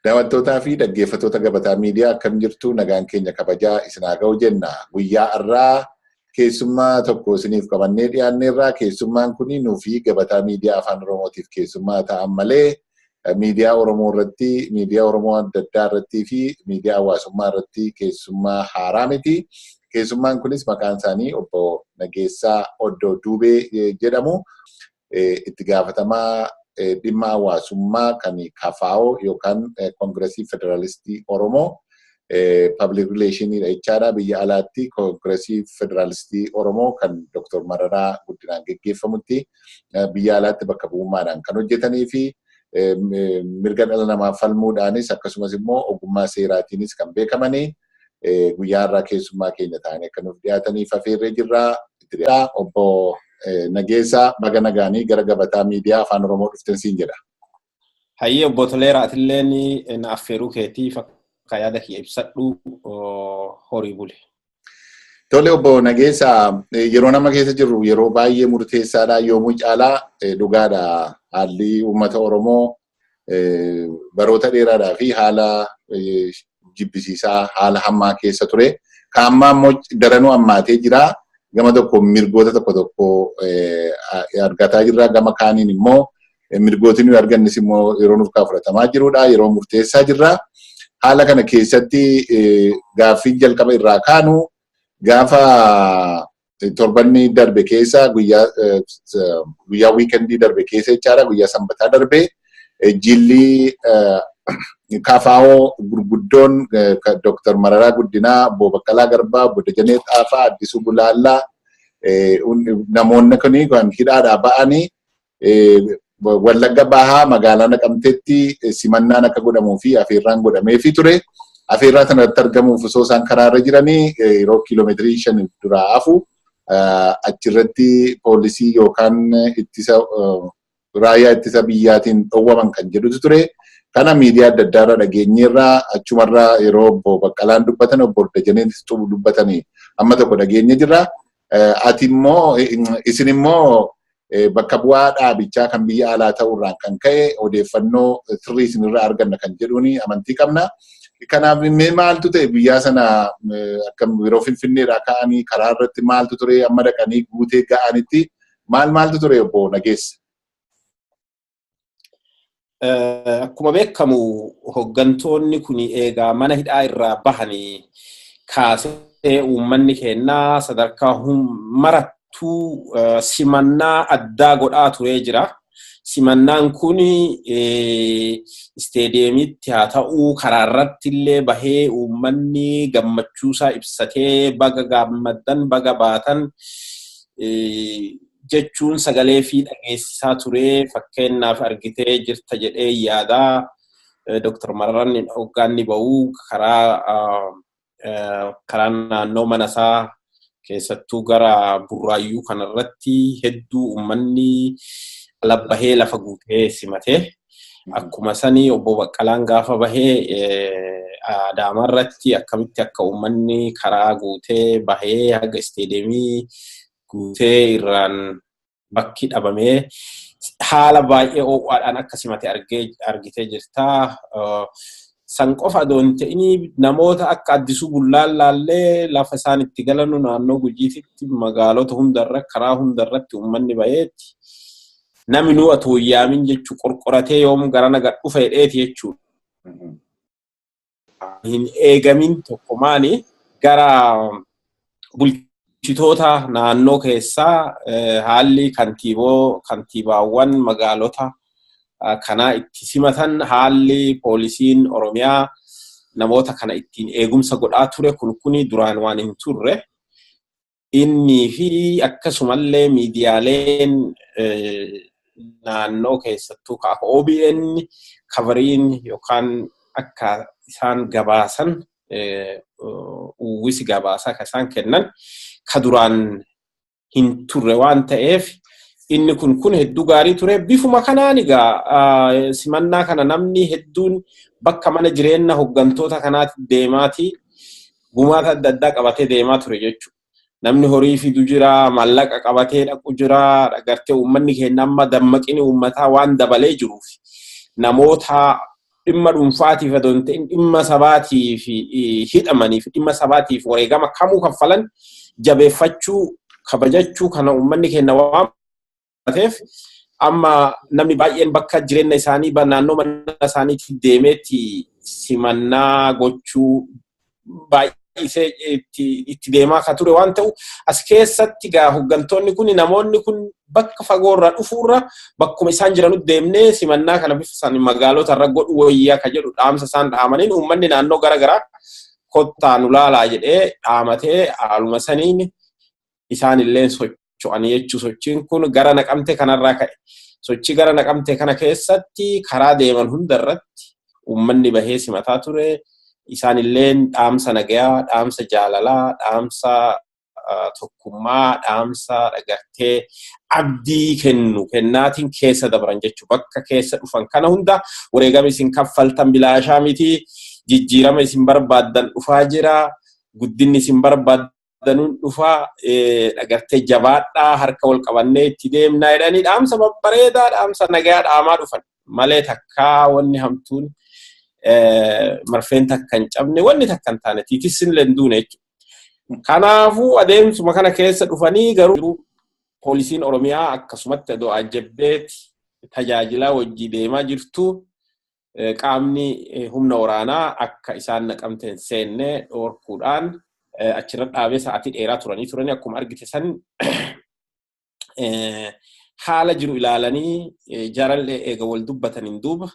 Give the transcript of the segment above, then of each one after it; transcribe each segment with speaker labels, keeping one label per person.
Speaker 1: Daawwattootaa fi dhaggeeffattoota Gabataa Miidiyaa, akkam jirtu? Nagaan keenya kabajaa isin haa ga'u jenna. Guyyaa har'aa keessummaa tokko isiniif qabannee dhiyaanneerraa. Keessummaan kun nuufi Gabataa Miidiyaa Afaan Oromootiif keessummaa ta'an malee, miidiyaa Oromoo irratti, miidiyaa Oromoo adda addaa irrattii fi miidiyaa hawaasummaa irratti keessummaa haaraa miti. Keessummaan kunis maqaan isaanii Obbo Nageessaa Oddoo Duubee jedhamu. Itti gaafatamaa dhimma hawaasummaa kan KFO yookaan Koongiresii Federaalistii Oromoo, public relationidha jechaadha. Biyya alaatti Koongiresii Federaalistii Oromoo kan Dr. Mararaa Guddinaan geggeeffamutti biyya alaatti bakka bu'ummaadhaan kan hojjetanii fi mirga dhala namaa falmuudhaanis, akkasumas immoo ogummaa seeraatiinis kan beekamanii, guyyaa har'aa keessummaa keenya ta'anii akka nuuf dhiyaataniif afeerree jirra. Obbo Nageessaa, baga nagaanii gara Gabataa Miidiyaa Afaan Oromoo dhuftan siin jedha.
Speaker 2: Hayyee, Obbo Toleeraa, atilleen na affeeruu keetiif akka yaada kiyya ibsadhu horii bule.
Speaker 1: Tole, Obbo Nageessaa, yeroo nama keessa jirru yeroo baay'ee murteessaadha. Yoomuu caalaa dhugaadha, haalli uummata Oromoo baroota dheeraadhaa fi haala jibbisiisaa, haala hamaa keessa ture. Kan ammaa immoo daranuu hammaatee jira. Gama tokko mirgoota tokko tokko argataa jirra. Gama kaaniin immoo mirgooti nuyi argannis immoo yeroo nuuf fudhatamaa jirudha. Yeroo murteessaa jirra. Haala kana keessatti gaaffiin jalqaba irraa kaanu, gaafa torbanni darbe keessa, guyyaa weekendii darbe keessa jechaadha, guyyaa Sanbataa darbe, jilli KFO gurguddoon Dr. Mararaa Guddinaa, Obbo Baqqalaa Garbaa, Obbo Dajanee Xaafaa, Addisuu Bulaallaa, namoonni kun kan hidhaadhaa ba'anii Wallagga Bahaa magaalaa Naqamteetti simannaan akka godhamuu fi afeerraan godhameefii ture. Afeerraa sanarratti argamuuf osoo isaan karaarra jiranii, yeroo kiiloomeetirii 5 duraa hafu achirratti poolisii yookaan ittisa raayyaa ittisa biyyaatiin dhowwaman kan jedhutu ture. Kana miidiyaa adda addaa irra dhageenyeerraa, achumarraa yeroo Obbo Baqqalaan dubbatan, Obbo Dajaneenis dubbatanii amma tokko dhageenye jirra. Ati immoo, isin immoo bakka bu'aa dhaabichaa kan biyya alaa ta'urraan kan ka'e odeeffannoo sirrii isinirraa arganna kan jedhuuni amantii qabna. Kanaaf mee maaltu ta'e guyyaa sana? Akkam yeroo Finfinneedhaa ka'anii karaa irratti maaltu ture? Amma dhaqanii guutee ga'anitti maal maaltu ture, Obbo Nageessa?
Speaker 2: Akkuma beekamu, hoggantoonni kun eegaa mana hidhaa irraa bahanii kaasee uummanni keenyaa sadarkaa marattuu simannaa addaa godhaa turee jira. Simannaan kun isteediyeemitti haa ta'uu, karaa irratti illee bahee uummanni gammachuusaa ibsatee, baga gammaddan, baga baatan jechuun sagalee fi dhageessisaa ture. Fakkeenyaaf, argitee jirta jedhee yaadaa, Dr. Mararaan hoggaanni ba'uu karaa naannoo mana isaa, keessattuu gara Burraayyuu kanarratti hedduu uummanni labbahee lafa guutee simate. Akkuma sanii Obbo Baqqalaan gaafa bahee Adaamaarratti akkamitti akka uummanni karaa guutee bahee haga isteediyeemii guutee irraan bakki dhabamee haala baay'ee ho'aadhaan akka simate argitee jirta. San qofa adoo hin ta'in, namoota akka Addisuu Bullaallaallee lafa isaan itti galanu naannoo Gujiititti magaalota hundarra, karaa hundarratti uummanni baheetti, namni nu atoo hin yaamin jechuu qorqoratee yoom garana gad dhufa jedheeti jechuudha. Hin eegamin tokko maali, gara bulchitoota naannoo keessaa haalli kantiibaawwan magaalota kanaa itti simatan, haalli poolisiin Oromiyaa namoota kana ittiin eegumsa godhaa ture kun kuni duraan waan hin turre. Innii fi akkasumallee miidiyaaleen Naannoo keessattuu akka OBN coveriin yookaan akka isaan gabaasan, uwwisi gabaasaa ka isaan kennan ka duraan hin turre waan ta'eef, inni kun hedduu gaarii ture. Bifuma kanaan egaa simannaa kana namni hedduun bakka mana jireenya hooggantoota kanaatti deemaati gumaata adda addaa qabatee deemaa ture jechuudha. Namni horii fidu jira, maallaqa qabatee dhaqu jira, agartee uummanni keenya amma dammaqini uummataa waan dabalee jiruuf, namoota dhimma dhuunfaatiif otoo hin ta'in dhimma sabaatiif hidhamaniif, dhimma sabaatiif wareegama kamuu kaffalan jabeeffachuu, kabajachuu kana uummanni keenya waan ta'eef, amma namni baay'een bakka jireenya isaanii, naannoo mana isaaniitti deemeetti simannaa gochuu baay'isee itti deemaa akka ture waan ta'u, as keessatti gaa hooggantoonni kun, namoonni kun bakka fagoorra dhufuurra bakkuma isaan jiranutti deemnee simannaa kana bifa isaanii magaalota irra godhu wayyaa ka jedhu dhaamsa isaan dhaamaniin, uummanni naannoo gara garaa kottaa nu laalaa jedhee dhaamatee, haaluma saniin isaan illee socho'anii jechuu. Sochiin kun gara Naqamte kanarraa ka'e. Sochii gara Naqamte kana keessatti karaa deeman hundarratti uummanni bahee simataa ture. Isaan illeen dhaamsa nagayaa, dhaamsa jaalalaa, dhaamsa tokkummaa, dhaamsa dhagartee abdii kennu kennaatiin keessa dabran jechuudha. Bakka keessa dhufan kana hunda wareegama isin kaffaltan bilaashaa miti, jijjiirama isin barbaaddan dhufaa jira, guddinni isin barbaaddanuun dhufaa, dhagartee jabaadhaa, harka wal qabannee itti deemnaa jedhanii dhaamsa babbareedaa, dhaamsa nagayaa dhaamaa dhufan malee, takkaa wanni hamtuun marfeen takka hin cabne, wanni takka hin taane, tiitissin illee hin duune jechuudha. Kanaafuu adeemsuma kana keessa dhufanii garuu poolisiin Oromiyaa akkasumatti adoo ajjabdeeti tajaajilaa wajjii deemaa jirtu, qaamni humna waraanaa akka isaan Naqamte hin seenne dhoorkuudhaan achirra dhaabee sa'aatii dheeraa turanii akkuma argite san haala jiru ilaalanii, jarallee eega wal dubbataniin duuba,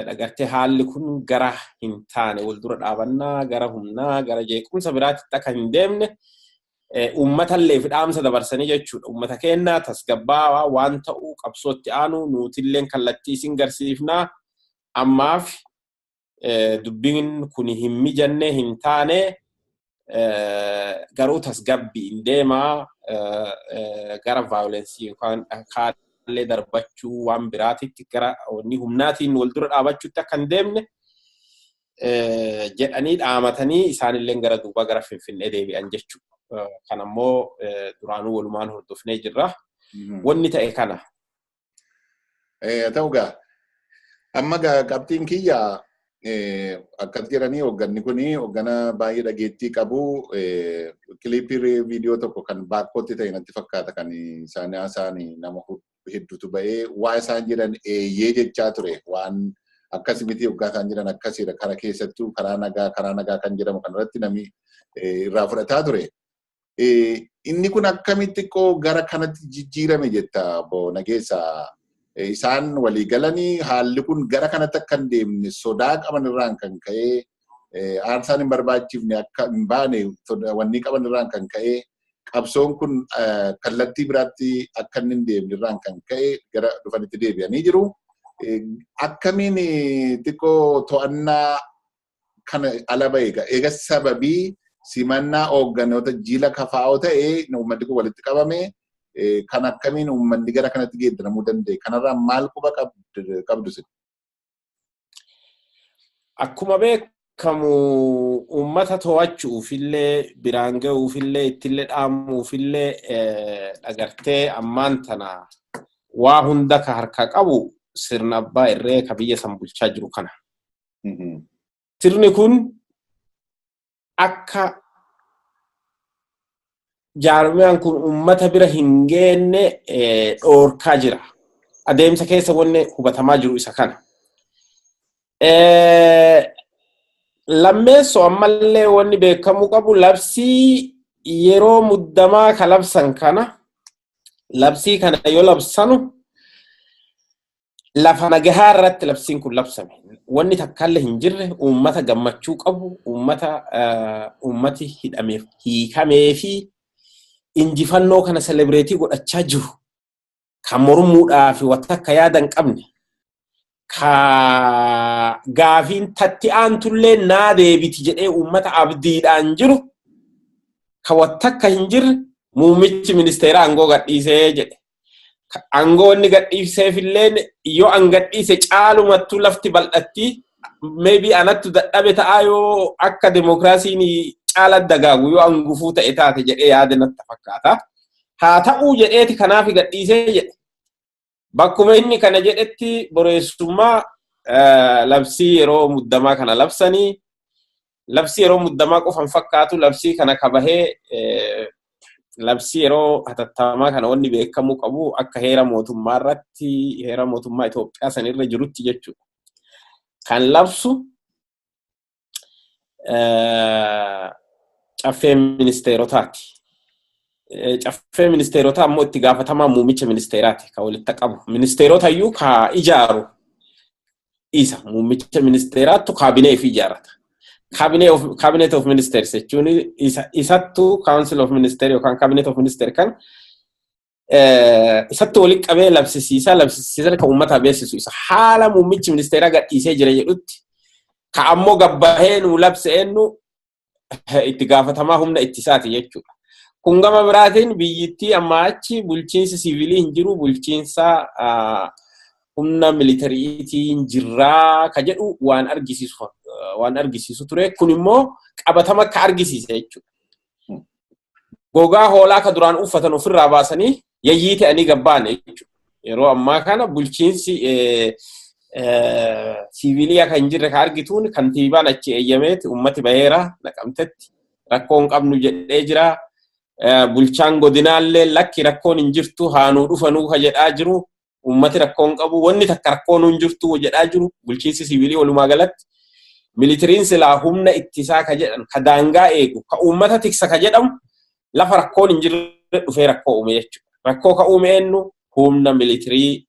Speaker 2: dhagartee haalli kun gara hin taane wal dura dhaabannaa gara humnaa gara jeequmsa biraatti akka hin deemne uummatallee fi dhaamsa dabarsanii jechuudha. Uummata keenya tasgabbaawaa waan ta'uu qabsootti aanu nuutilleen kallattii isin garsiifnaa, ammaaf dubbiin kun hin mijanne, hin taane, garuu tasgabbii hin deemaa, gara violence yookaan dhakaallee darbachuu waan biraatitti, gara wanni humnaatiin wal dura dhaabachuutti akka hin deemne jedhanii dhaamatanii, isaanillee gara duubaa gara Finfinnee deebi'an jechuudha. Kan ammoo duraanuu walumaan hordofnee jirra. Wanni ta'e kana.
Speaker 1: Ta'u gaa amma gaa qabxiin kiyya akkas jedhanii, hoogganni kuni hooggana baay'ee dhageettii qabu. Clipii viidiyoo tokko kan baakkootti ta'e natti fakkaata, kan isaan haasa'an, nama hedduutu ba'ee waa isaan jedhan eeyyee jechaa ture. Waan akkas miti, hoggaa isaan jedhan akkasiidha, kara keessattuu karaa nagaa, karaa nagaa kan jedhamu kanarratti namni irraa fudhataa ture. Inni kun akkamitti xiqqoo gara kanatti jijjiirame jetta, obbo Nageessaa? Isaan walii galanii haalli kun gara kanatti akka hin deemne sodaa qaban irraan kan ka'e, aarsaan hin barbaachifne akka hin baane wanni qaban irraan kan ka'e, qabsoon kun kallattii biraatti akka inni hin deemne irraan kan ka'e gara dhufanitti deebi'anii jiru. Akkamiin xiqqoo to'annaa kana ala ba'e eega sababii simannaa hoogganoota jila KFO ta'ee uummanni kun walitti qabame kan akkamiin uummanni gara kanatti geeddaramuu danda'e? Kanarraa maal quba qabdu sin?
Speaker 2: Akkuma beekamu uummata to'achuufillee, biraan ga'uufillee, ittillee dhaamuufillee, dhagartee ammaan tana waa hunda ka harka qabu sirna abbaa irree ka biyya san bulchaa jiru kana. Sirni kun akka jaarmiyaan kun uummata bira hin geenne dhoorkaa jira. Adeemsa keessa wanni hubatamaa jiru isa kana. Lammeessoo ammallee wanni beekamuu qabu, labsii yeroo muddamaa ka labsan kana, labsii kana yoo labsanu lafa nagahaa irratti labsiin kun labsame. Wanni takkaallee hin jirre, uummata gammachuu qabu, uummata uummati hidhameef hiikamee fi injifannoo kana celebrate godhachaa jiru. Kan mormuudhaaf wanta akka yaada hin qabne, ka gaafiin tatti aantullee naa deebiti jedhee uummata abdiidhaan jiru, ka wanta akka hin jirre muummichi ministeeraa aangoo gadhiisee jedhe. Aangoo inni gadhiiseefillee yoo an gadhiise caalumattuu lafti bal'atti, maybe anattu dadhabe ta'aa, yoo akka demokiraasiin caala dagaagu yoo an gufuu ta'e taate jedhee yaada natti fakkaata. Haa ta'uu jedheeti kanaaf gadhiisee jedhe. Bakkuma inni kana jedhetti boreessummaa labsii yeroo muddamaa kana labsanii, labsii yeroo muddamaa qofan fakkaatu, labsii kana kabahee labsii yeroo hatattamaa kana wanni beekamuu qabu akka heera mootummaa irratti, heera mootummaa Itoophiyaa sanirra jirutti jechuudha. Kan labsu caffee ministeerotaati. Caffee ministeerotaa immoo itti gaafatamaa muummicha ministeeraati kan walitti qabu. Ministeerota iyyuu ka ijaaru isa, muummicha ministeeraattu kaabinee ofii ijaarrata. Cabinet of Ministers jechuun isattu Council of Minister yookaan Cabinet of Minister kan isattu walitti qabee labsisiisaa kan uummataa beeksisu isa. Haala muummichi ministeeraa gadhiisee jira jedhutti ka ammoo gabbahee nu labse eenyu? Itti gaafatamaa humna ittisaati jechuudha. Kun gama biraatiin biyyittii amma achi bulchiinsi siivilii hin jiru, bulchiinsa humna militariitiin jirraa ka jedhu waan argisiisu ture. Kun immoo qabatama akka argisiise jechuudha. Gogaa hoolaa ka duraan uffatan ofirraa baasanii yayyii ta'anii gabbaane jechuudha. Yeroo ammaa kana bulchiinsi siivilii akka hin jirre ka argituun kantiibaan achi eeyyameeti ummati baheera, Naqamtetti rakkoo hin qabnu jedhee jira. Bulchaan godinaallee lakki, rakkoon hin jirtu, haanuu dhufanuu ka jedhaa jiru. Ummati rakkoo hin qabu, wanni takka rakkoon hin jirtu jedhaa jiru bulchiinsi siivilii walumaa galatti. Militariin silaa humna ittisaa ka jedhan, ka daangaa eegu, ka uummata tiksa ka jedhamu, lafa rakkoon hin jirre dhufee rakkoo uume jechuudha. Rakkoo ka uume eenyu? Humna militarii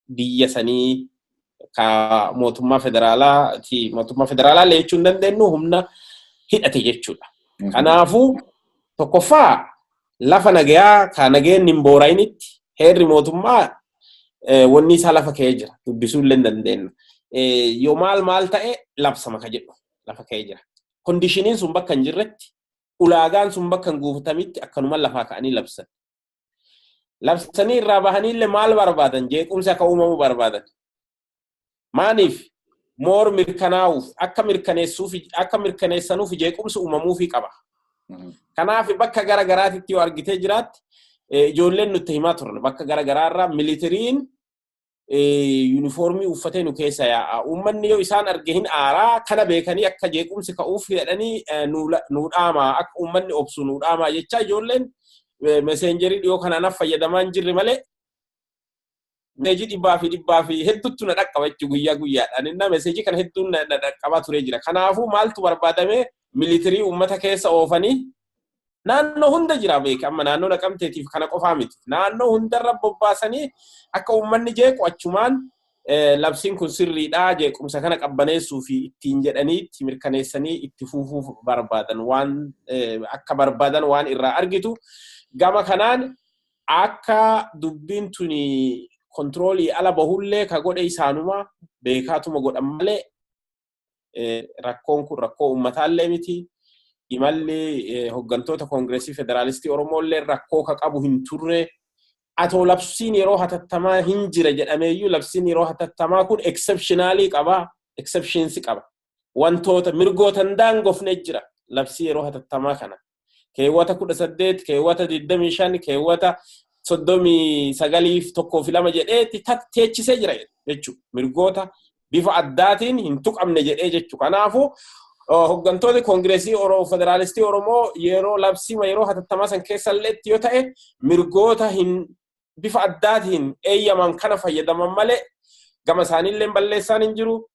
Speaker 2: biyya sanii ka mootummaa federaalaa, mootummaa federaalaa illee jechuu hin dandeenyu, humna hidhate jechuudha. Kanaafuu tokkoffaa lafa nagayaa ka nageenyi hin boora'initti heerri mootummaa wanni isaa lafa ka'ee jira, dubbisuu illee hin dandeenyu. Yoo maal maal ta'e labsama ka jedhu lafa ka'ee jira. Conditioniin sun bakka hin jirretti, ulaagaan sun bakka hin guutamitti akkanuma lafaa ka'anii labsan. Labsanii irraa bahanii illee maal barbaadan? Jeequmsi akka uumamu barbaadan. Maaniif? Moor mirkanaa'uuf, akka mirkaneessuuf, akka mirkaneessanuuf jeequmsi uumamuufii qaba. Kanaaf bakka gara garaatitti yoo argitee jiraatte, ijoolleen nutti himaa turan, bakka gara garaarraa militariin yuunifoormii uffatee nu keessa yaa'a. Uummanni yoo isaan arge hin aaraa, kana beekanii akka jeequmsi ka'uuf jedhanii nu dhaamaa, akka uummanni obsu nu dhaamaa jechaa ijoolleen messengerii dhiyoo kanaan fayyadamaa hin jirre malee message dhibbaa fi dhibbaa fi hedduutu na dhaqqaba jechuudha guyyaa guyyaadhaan. Innaa message kana hedduun na dhaqqabaa ture jira. Kanaafuu maaltu barbaadame? Militarii uummata keessa oofanii naannoo hunda jira beeka, amma naannoo Naqamteetiif kana qofaa miti. Naannoo hundarra bobbaasanii akka uummanni jeequ, achumaan labsiin kun sirriidha, jeequmsa kana qabbaneessuu fi ittiin jedhanii itti mirkaneessanii itti fuufuuf barbaadan, waan akka barbaadan waan irraa argitu. Gama kanaan akka dubbiin tuni controlii ala bahullee ka godhe isaanuma beekaatuma godhan malee rakkoon kun rakkoo uummataallee miti. Imalli hooggantoota Koongireesii Federaalistii Oromoollee rakkoo ka qabu hin turre. Atoo labsiin yeroo hatattamaa hin jira jedhameeyyuu, labsiin yeroo hatattamaa kun exceptionalii qaba. Exceptions qaba. Wantoota mirgoota hin daangofne jira labsii yeroo hatattamaa kana. Keewwata 18, keewwata 25, keewwata 39f 1 fi 2 jedheetti teechisee jira jechuudha. Mirgoota bifa addaatiin hin tuqamne jedhee jechuudha. Kanaafuu hooggantoonni Koongireesii Federaalistii Oromoo yeroo labsii yeroo hatattamaa san keessa illeetti yoo ta'e mirgoota hin bifa addaatiin eeyyaman kana fayyadaman malee gama isaaniillee balleessaan hin jiru.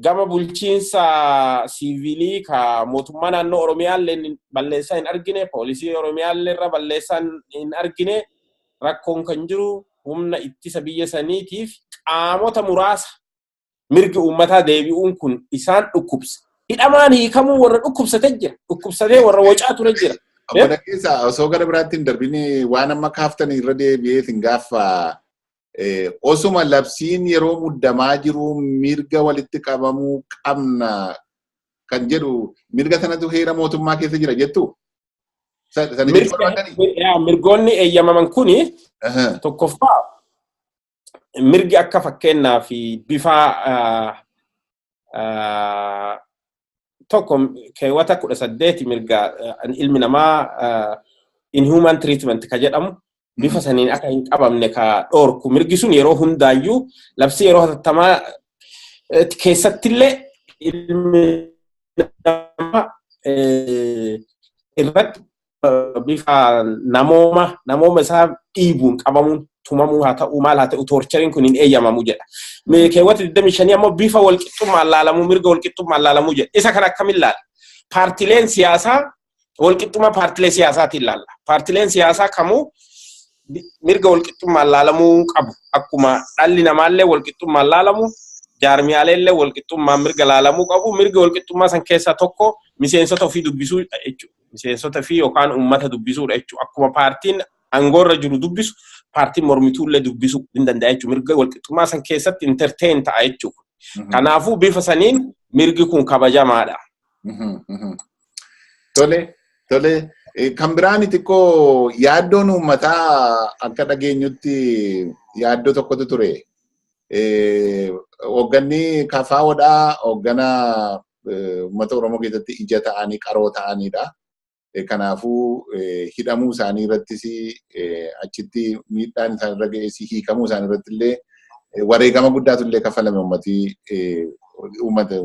Speaker 2: Gama bulchiinsa siivilii ka mootummaa naannoo Oromiyaallee balleessaa hin argine, poolisii Oromiyaallee irra balleessaa hin argine. Rakkoon kan jiru humna ittisa biyya saniitiif qaamota muraasa mirgi uummataa deebi'uun kun isaan dhukkubse. Hidhamaan hiikamuu warra dhukkubsate jira. Dhukkubsatee warra wocaa ture jira.
Speaker 1: Obbo Nageessaa, osoo gara biraatti hin darbin waan amma kaaftan irra deebi'eetiin gaafa osuma labsiin yeroo muddamaa jiru mirga walitti qabamuu qabna kan jedhu mirga sanatu heera mootummaa keessa jira jettu?
Speaker 2: Mirgoonni eeyyamaman kuni tokkoffaa mirgi akka fakkeenyaa fi bifa tokko keewwata 18 mirga ilmi namaa inhuman treatment ka jedhamu bifa saniin akka hin qabamne ka dhoorku, mirgi sun yeroo hundaayyuu labsii yeroo hatattamaa keessattillee ilmi namaa irratti bifa namooma isaa dhiibuun qabamuun, tumamuu haa ta'u, maal haa ta'u, tortureiin kun hin eeyyamamu jedha. Keewwata 25 ammoo bifa walqixxummaan laalamuu, mirga walqixxummaan laalamuu jedha. Isa kana akkamiin laala? Paartileen siyaasaa walqixxummaa paartilee siyaasaatiin laalla. Paartileen siyaasaa kamuu mirga walqixxummaan laalamuu qabu. Akkuma dhalli namaallee walqixxummaan laalamu, jaarmiyaaleellee walqixxummaan mirga laalamuu qabu. Mirga walqixxummaa san keessaa tokko miseensota ofii dubbisuu jechuudha. Miseensota fi yookaan uummata dubbisuudha jechuudha. Akkuma paartiin aangoorra jiru dubbisu, paartiin mormituullee dubbisuu hin danda'a jechuudha. Mirga walqixxummaa san keessatti entertain ta'a jechuudha. Kanaafuu bifa saniin mirgi kun kabajamaadha.
Speaker 1: Tole, tole. Kan biraan xiqqoo yaaddoon uummataa akka dhageenyutti yaaddoo tokkotu ture. Hoogganni KFOdhaa hooggana uummata Oromoo keessatti ija ta'anii qaroo ta'anidha. Kanaafuu hidhamuu isaanii irrattis, achitti miidhaan isaan irra ga'es, hiikamuu isaanii irratti illee wareegama guddaatu illee kafalame. Uummatii uummata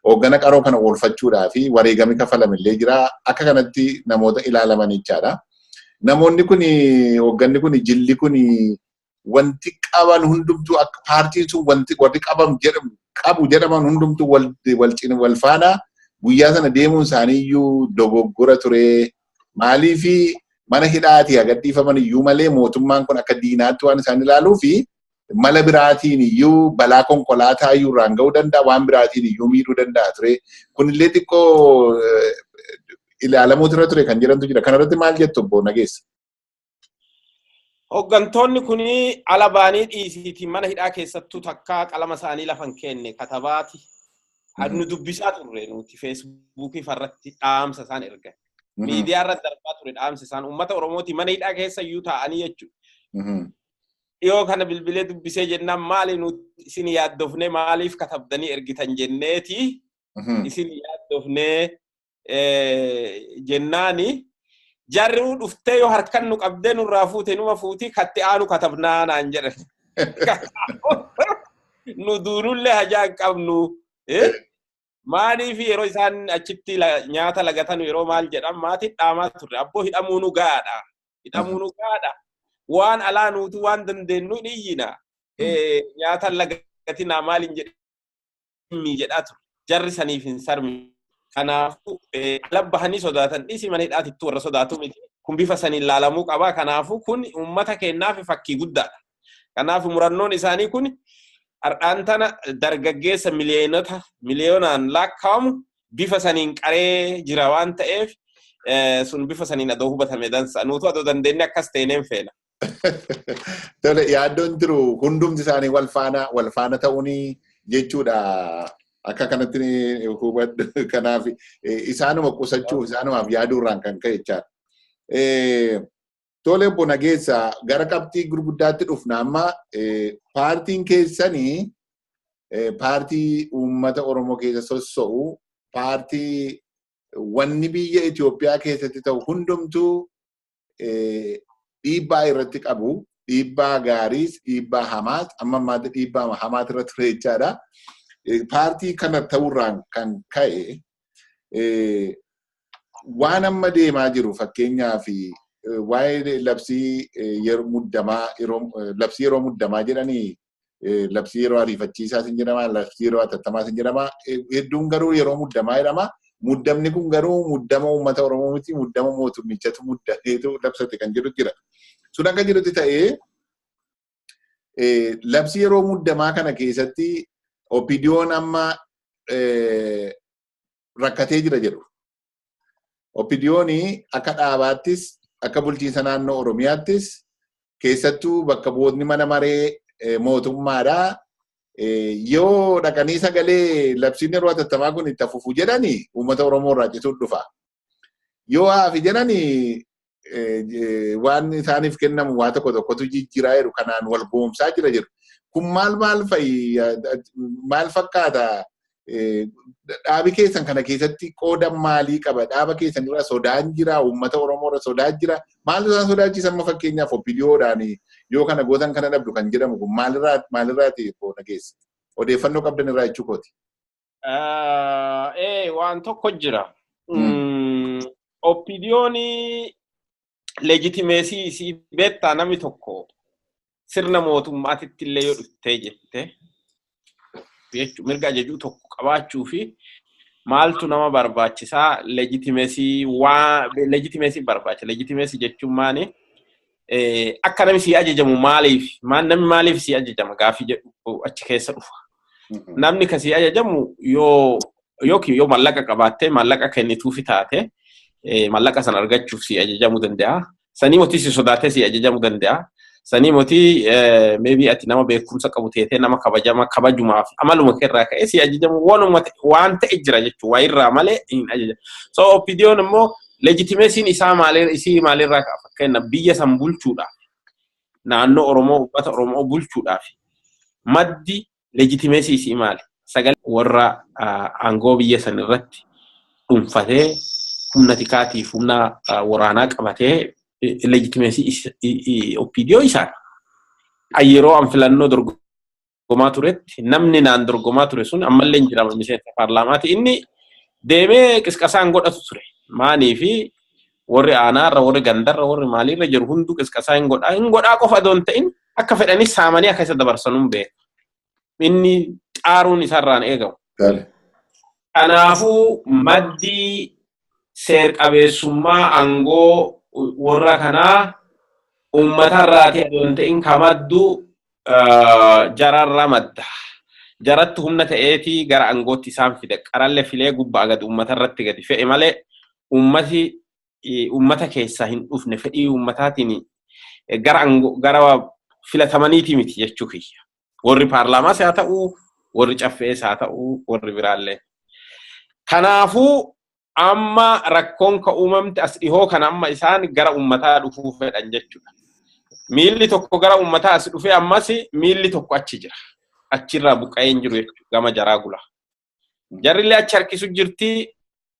Speaker 1: hooggana qaroo kana oolfachuudhaa fi wareegami kafalame illee jira. Akka kanatti namoota ilaalaman jechaadha. Namoonni kun, hoogganni kun, jilli kun wanti qaban hundumtuu akka paartiin sun wanti warri qaban jedhamu qabu jedhaman hundumtuu wal wal wal faana guyyaa sana deemuun isaanii iyyuu dogoggora ture. Maaliifi mana hidhaatii agadhiifaman iyyuu malee mootummaan kun akka diinaatti waan isaan ilaaluu fi mala biraatiin iyyuu balaa konkolaataa iyyuu irraan ga'uu danda'a, waan biraatiin iyyuu miidhuu danda'a ture. Kunillee xiqqoo ilaalamuutu irra ture kan jedhantu jira. Kanarratti maal jettu, obbo Nageessa?
Speaker 2: Hooggantoonni kun ala baanii dhiisiitiin mana hidhaa keessattuu takkaa qalama isaanii lafa hin kenne katabaati. Nu dubbisaa turre, nuti Facebookii farratti dhaamsa isaan ergan. Miidiyaa irratti darbaa ture dhaamsa isaan uummata Oromooti mana hidhaa keessa iyyuu taa'anii jechuudha. Dhiyoo kana bilbilee dubbisee jennaan, maali nuti isin yaaddofnee, maaliif katabdanii ergitan jenneeti isin yaaddofnee jennaani, jarri dhuftee yoo harkan nu qabdee nurraa fuute numa fuuti, katti aanu katabnaa naan jedhan. Nu duunullee hajaa hin qabnu. Maaliif yeroo isaan achitti nyaata lagatan, yeroo maal jedhan, maatiin dhaamaa turre, abboo hidhamuu nu gaadha. Hidhamuu nu gaadha. Waan alaa nuutu waan dandeenyu hin iyyina. Nyaata lagatinaa maal hin jedhii jedhaa ture. Jarri saniif hin sarmi. Kanaafuu ala bahanii sodaatan dhiisii mana hidhaatittuu warra sodaatu miti. Kun bifa saniin laalamuu qaba. Kanaafuu kun uummata keenyaaf fakkii guddaadha. Kanaaf murannoon isaanii kun har'aan tana dargaggeessa miliyoonota miliyoonaan lakkaa'amu bifa saniin qaree jira waan ta'eef, sun bifa saniin adoo hubatame dansa. Nuutu adoo dandeenye akkas ta'ineen feena.
Speaker 1: Tole, yaaddoon jiru hundumti isaanii wal faana ta'uuni jechuudha. Akka kanatti hubadhu, kanaaf isaanuma qusachuuf, isaanumaaf yaaduurraan kan ka'e jechaadha. Tole, obbo Nageessa, gara qabxii gurguddaatti dhufna amma. Paartiin keessanii paartii uummata Oromoo keessa sosso'u, paartii wanni biyya Itoophiyaa keessatti ta'u hundumtuu dhiibbaa irratti qabu, dhiibbaa gaariis dhiibbaa hamaas, amma ammaatti dhiibbaa hamaatu irra ture jechaadha. Paartii kana ta'urraan kan ka'e waan amma deemaa jiru, fakkeenyaaf waa'ee labsii yeroo muddamaa, yeroo labsii yeroo muddamaa jedhanii, labsii yeroo ariifachiisaa sin jedhama, labsii yeroo hatattamaa sin jedhama, hedduun garuu yeroo muddamaa jedhama. Muddamni kun garuu muddama uummata Oromoo miti, muddama mootummichatu muddameetu labsate kan jedhu jira. Sun akka jirutti ta'ee, labsii yeroo muddamaa kana keessatti OPDO'n amma rakkatee jira jedhu. OPDO'n akka dhaabaattis akka bulchiinsa naannoo Oromiyaattis keessattuu bakka bu'oonni mana maree mootummaadhaa yoo dhaqanii sagalee labsiin yeroo hatattamaa kun itti fufu jedhanii uummata Oromoo irraa cituun dhufa. Yoo haafi jedhanii waan isaaniif kennamu waa tokko tokkotu jijjiiraa jiru kanaan wal goomsaa jira jiru. Kun maal maal fa'i maal fakkaata? Dhaabi keessan kana keessatti qooda maalii qaba? Dhaaba keessan irraa sodaan jira, uummata Oromoo irra sodaan jira. Maal isaan sodaachisan amma fakkeenyaaf OPDOdhaan yoo kana gootan kana dhabdu kan jedhamu kun maalirraati qooda keessa? Odeeffannoo qabdan irraa jechuu kooti.
Speaker 2: Waan tokko jira. OPDO'n legitimacy isii beektaa namni tokko sirna mootummaatitti illee yoo dhuftee jette jechuun mirga ajajuu tokko qabaachuu fi maaltu nama barbaachisaa legitimacy waa legitimacy barbaachisa. Legitimacy jechuun maali? Akka namni sii ajajamu maaliif maal namni maaliif sii ajajama gaafii jedhu achi keessa dhufa. Namni ka sii ajajamu yoo yookiin yoo maallaqa qabaattee maallaqa kennituufi taate maallaqa sana argachuuf sii ajajamuu danda'a. Sanii mootii si sodaatee sii ajajamuu danda'a. Sanii mootii maybe ati nama beekumsa qabu teetee nama kabajama kabajumaaf amaluma keerraa ka'ee si ajajamu waanuma waan ta'e jira jechuudha. Waa irraa malee hin ajajamu. So OPDO'n immoo legitimacy'n isaa maalir isii maalirraa ka'a fakkeenya biyya san bulchuudhaaf naannoo Oromoo uummata Oromoo bulchuudhaaf maddi legitimacy isii maali? Sagalee warra aangoo biyya san irratti dhuunfatee humna tikaatiif humna waraanaa qabatee legitimacy OPDO isaan. Yeroo an filannoo dorgomaa turetti namni naan dorgomaa ture sun ammallee hin jiraama miseensa paarlaamaati. Inni deemee qisqasaan godhatu ture. Maanii fi warri aanaarra, warri gandarra, warri maaliirra jiru hunduu qisqasaa hin godhaa. Hin godhaa qofa odoo hin ta'in akka fedhanis saamanii akka isa dabarsanuun beeka. Inni xaaruun isarraan eegamu. Kanaafuu maddi seer-qabeessummaa aangoo warra kanaa uummatarraati odoo hin ta'in ka maddu jararra madda. Jaratti humna ta'eetii gara aangootti isaan fide. Qarallee filee gubbaa gadi uummatarratti gadi fe'e malee uummati uummata keessaa hin dhufne fedhii uummataatiin gara gara filatamaniiti miti jechuu kiyya. Warri paarlaamaas haa ta'u, warri caffees haa ta'u, warri biraallee. Kanaafuu amma rakkoon ka uumamte as dhihoo kana amma isaan gara uummataa dhufuu fedhan jechuudha. Miilli tokko gara uummataa as dhufee ammas miilli tokko achi jira. Achirraa buqqa'ee hin jiru jechuudha gama jaraa gula. Jarrillee achi harkisu jirti,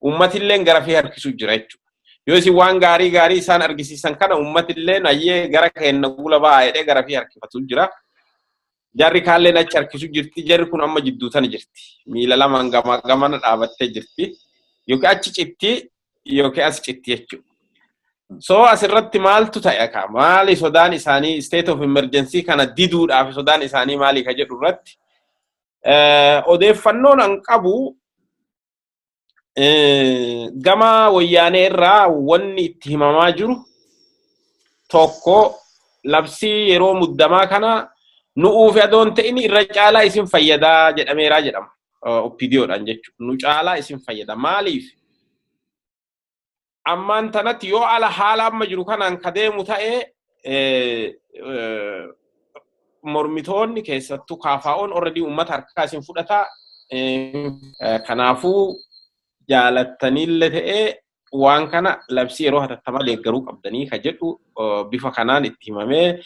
Speaker 2: uummatillee gara fi harkisu jira jechuudha. Yoo isin waan gaarii gaarii isaan argisiisan kana uummatillee ayyee gara kenna gula ba'aa jedhee gara fi harkifatu jira. Jarri kaalleen achi harkisu jirti. Jarri kun amma jidduu tana jirti. Miila lamaan gama gamana dhaabattee jirti. Yookiin achi citti yookiin as citti jechuudha. So asirratti maaltu ta'e akka maali sodaan isaanii state of emergency kana diduudhaaf sodaan isaanii maali ka jedhu irratti odeeffannoon an qabu gama wayyaanee irraa wanni itti himamaa jiru tokko labsii yeroo muddamaa kana nu'uuf adoon ta'in irra caalaa isin fayyadaa jedhameeraa jedhama. OPDOdhaan jechuudha. Nu caalaa isin fayyada. Maaliif? Ammaan tanatti yoo ala haala amma jiru kanaan ka deemu ta'e mormitoonni keessattuu KFO'n already uummata harkaa isin fudhataa. Kanaafuu jaalattaniillee ta'ee waan kana labsii yeroo hatattamaa deeggaruu qabdanii ka jedhu bifa kanaan itti himamee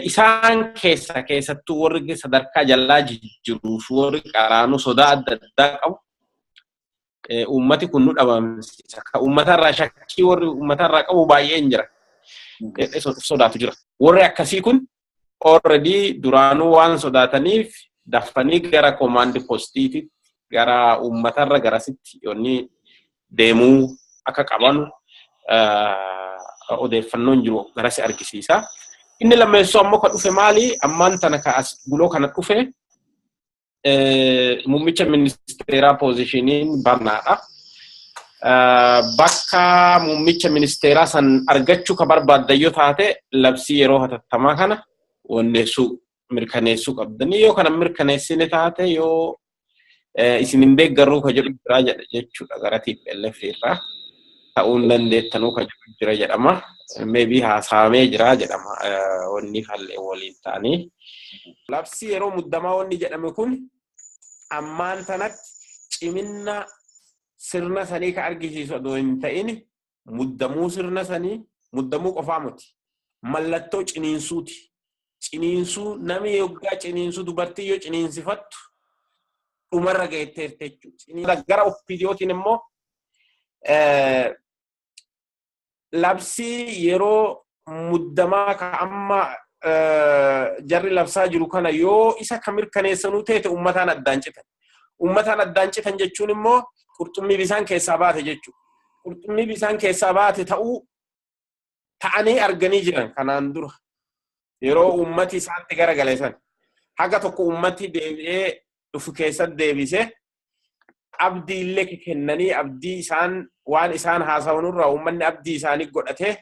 Speaker 2: isaan keessa keessattuu warri sadarkaa jalaa jijjiruuf warri qaraanuu sodaa adda addaa qabu. Uummati kun nu dhabamsiisa. Ka uummatarraa shakkii warri uummatarraa qabu baay'een jira. Sodaatu jira. Warri akkasii kun already duraanuu waan sodaataniif dafanii gara command postiitti gara uummatarra garasitti yoonni deemuu akka qabanu odeeffannoon jiru garasi argisiisa. Inni lammeessoo ammoo ka dhufe maali? Ammaan tana ka as guloo kana dhufe muummicha ministeeraa positioniin barnaadha. Bakka muummicha ministeeraa san argachuu ka barbaaddan yoo taate labsii yeroo hatattamaa kana wanneessuu mirkaneessuu qabdanii yoo kana mirkaneessine taate yoo isin hin deeggarruu ka jedhu biraa jedha jechuudha gara TPLF irraa. Ta'uu hin dandeettanuu kan jira jedhama. Maybe haasaamee jira jedhama wanni fallee waliin ta'anii. Labsii yeroo muddamaa wanni jedhame kun ammaan tanatti ciminna sirna sanii ka argisiisu odoo hin ta'in muddamuu sirna sanii muddamuu qofaa miti. Mallattoo ciniinsuuti. Ciniinsuu namni yoggaa ciniinsuu dubartii yoo ciniinsifattu dhumarra geetteerti jechuudha. Gara OPDOtiin immoo labsii yeroo muddamaa ka amma jarri labsaa jiru kana yoo isa ka mirkaneessanuu teete uummataan addaan citan. Uummataan addaan citan jechuun immoo qurxummii bisaan keessaa baate jechuudha. Qurxummii bisaan keessaa baate ta'uu ta'anii arganii jiran kanaan dura. Yeroo uummati isaatti garagale san. Haga tokko uummati deebi'ee dhufu keessatti deebisee abdii illee kennanii abdii isaan waan isaan haasawanurraa uummanni abdii isaanii godhatee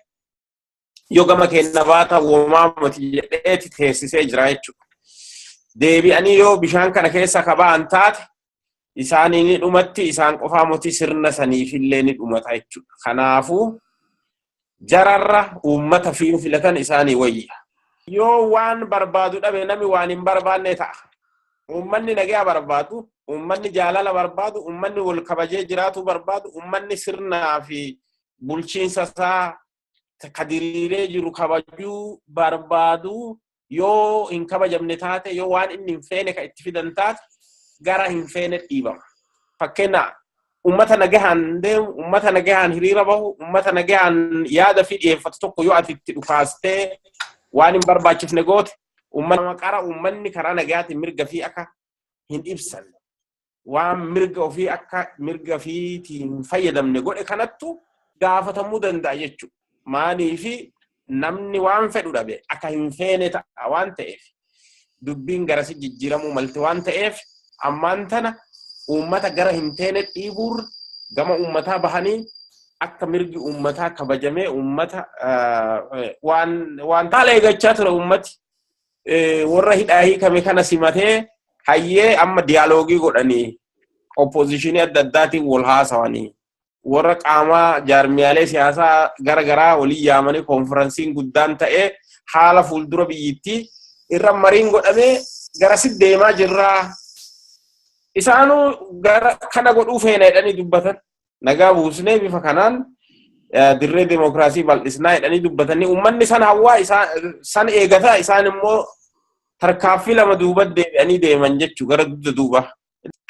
Speaker 2: yoo gama kenna baata uumamaa miti jedheeti teessisee jira jechuudha. Deebi'anii yoo bishaan kana keessa ka ba'an taate isaanii ni dhumatti isaan qofaa miti sirna saniifillee ni dhumata jechuudha. Kanaafuu jararra uummata fiin filatan isaanii wayya. Yoo waan barbaadu dhabe nami waan hin barbaanne ta'a. Uummanni nagaa barbaadu, uummanni jaalala barbaadu, uummanni wal kabajee jiraatu barbaadu, uummanni sirnaa fi bulchiinsa isaa ka diriiree jiru kabajuu barbaadu yoo hin kabajamne taate yoo waan inni hin feene ka itti fidan taate gara hin feene dhiibama. Fakkeenya uummata nagahaan deemu, uummata nagahaan hiriira bahu, uummata nagahaan yaada fi dhiyeeffatu tokko yoo ati itti dhukaastee waan hin barbaachifne goote uummanni qara uummanni karaa nagaatiin mirga fi akka hin ibsanne waan mirga ofii akka mirga ofiitiin fayyadamne godhe kanattu gaafatamuu danda'a jechuudha. Maaliifi namni waan fedhu dhabe akka hin feene ta'a waan ta'eef dubbiin garasi jijjiiramuu malte waan ta'eef ammaan tana uummata gara hin teene dhiibuurra gama uummataa bahanii akka mirgi uummataa kabajamee uummata waan taala eeggachaa ture uummati warra hidhaa hiikame kana simatee hayyee amma diyaaloogii godhanii oppoozishinii adda addaatiin wal haasawanii warra qaamaa jaarmiyaalee siyaasaa gara garaa walii yaamanii koonfiransiin guddaan ta'ee haala fuuldura biyyittii irra mariin godhamee garasi deemaa jirraa. Isaanuu gara kana godhuu feena jedhanii dubbatan. Nagaa buusnee bifa kanaan dirree demookiraasii bal'isnaa jedhanii dubbatanii uummanni san hawwaa san eegataa isaan immoo tarkaaffii lama duuba deebi'anii deeman jechuu gara dugda duuba.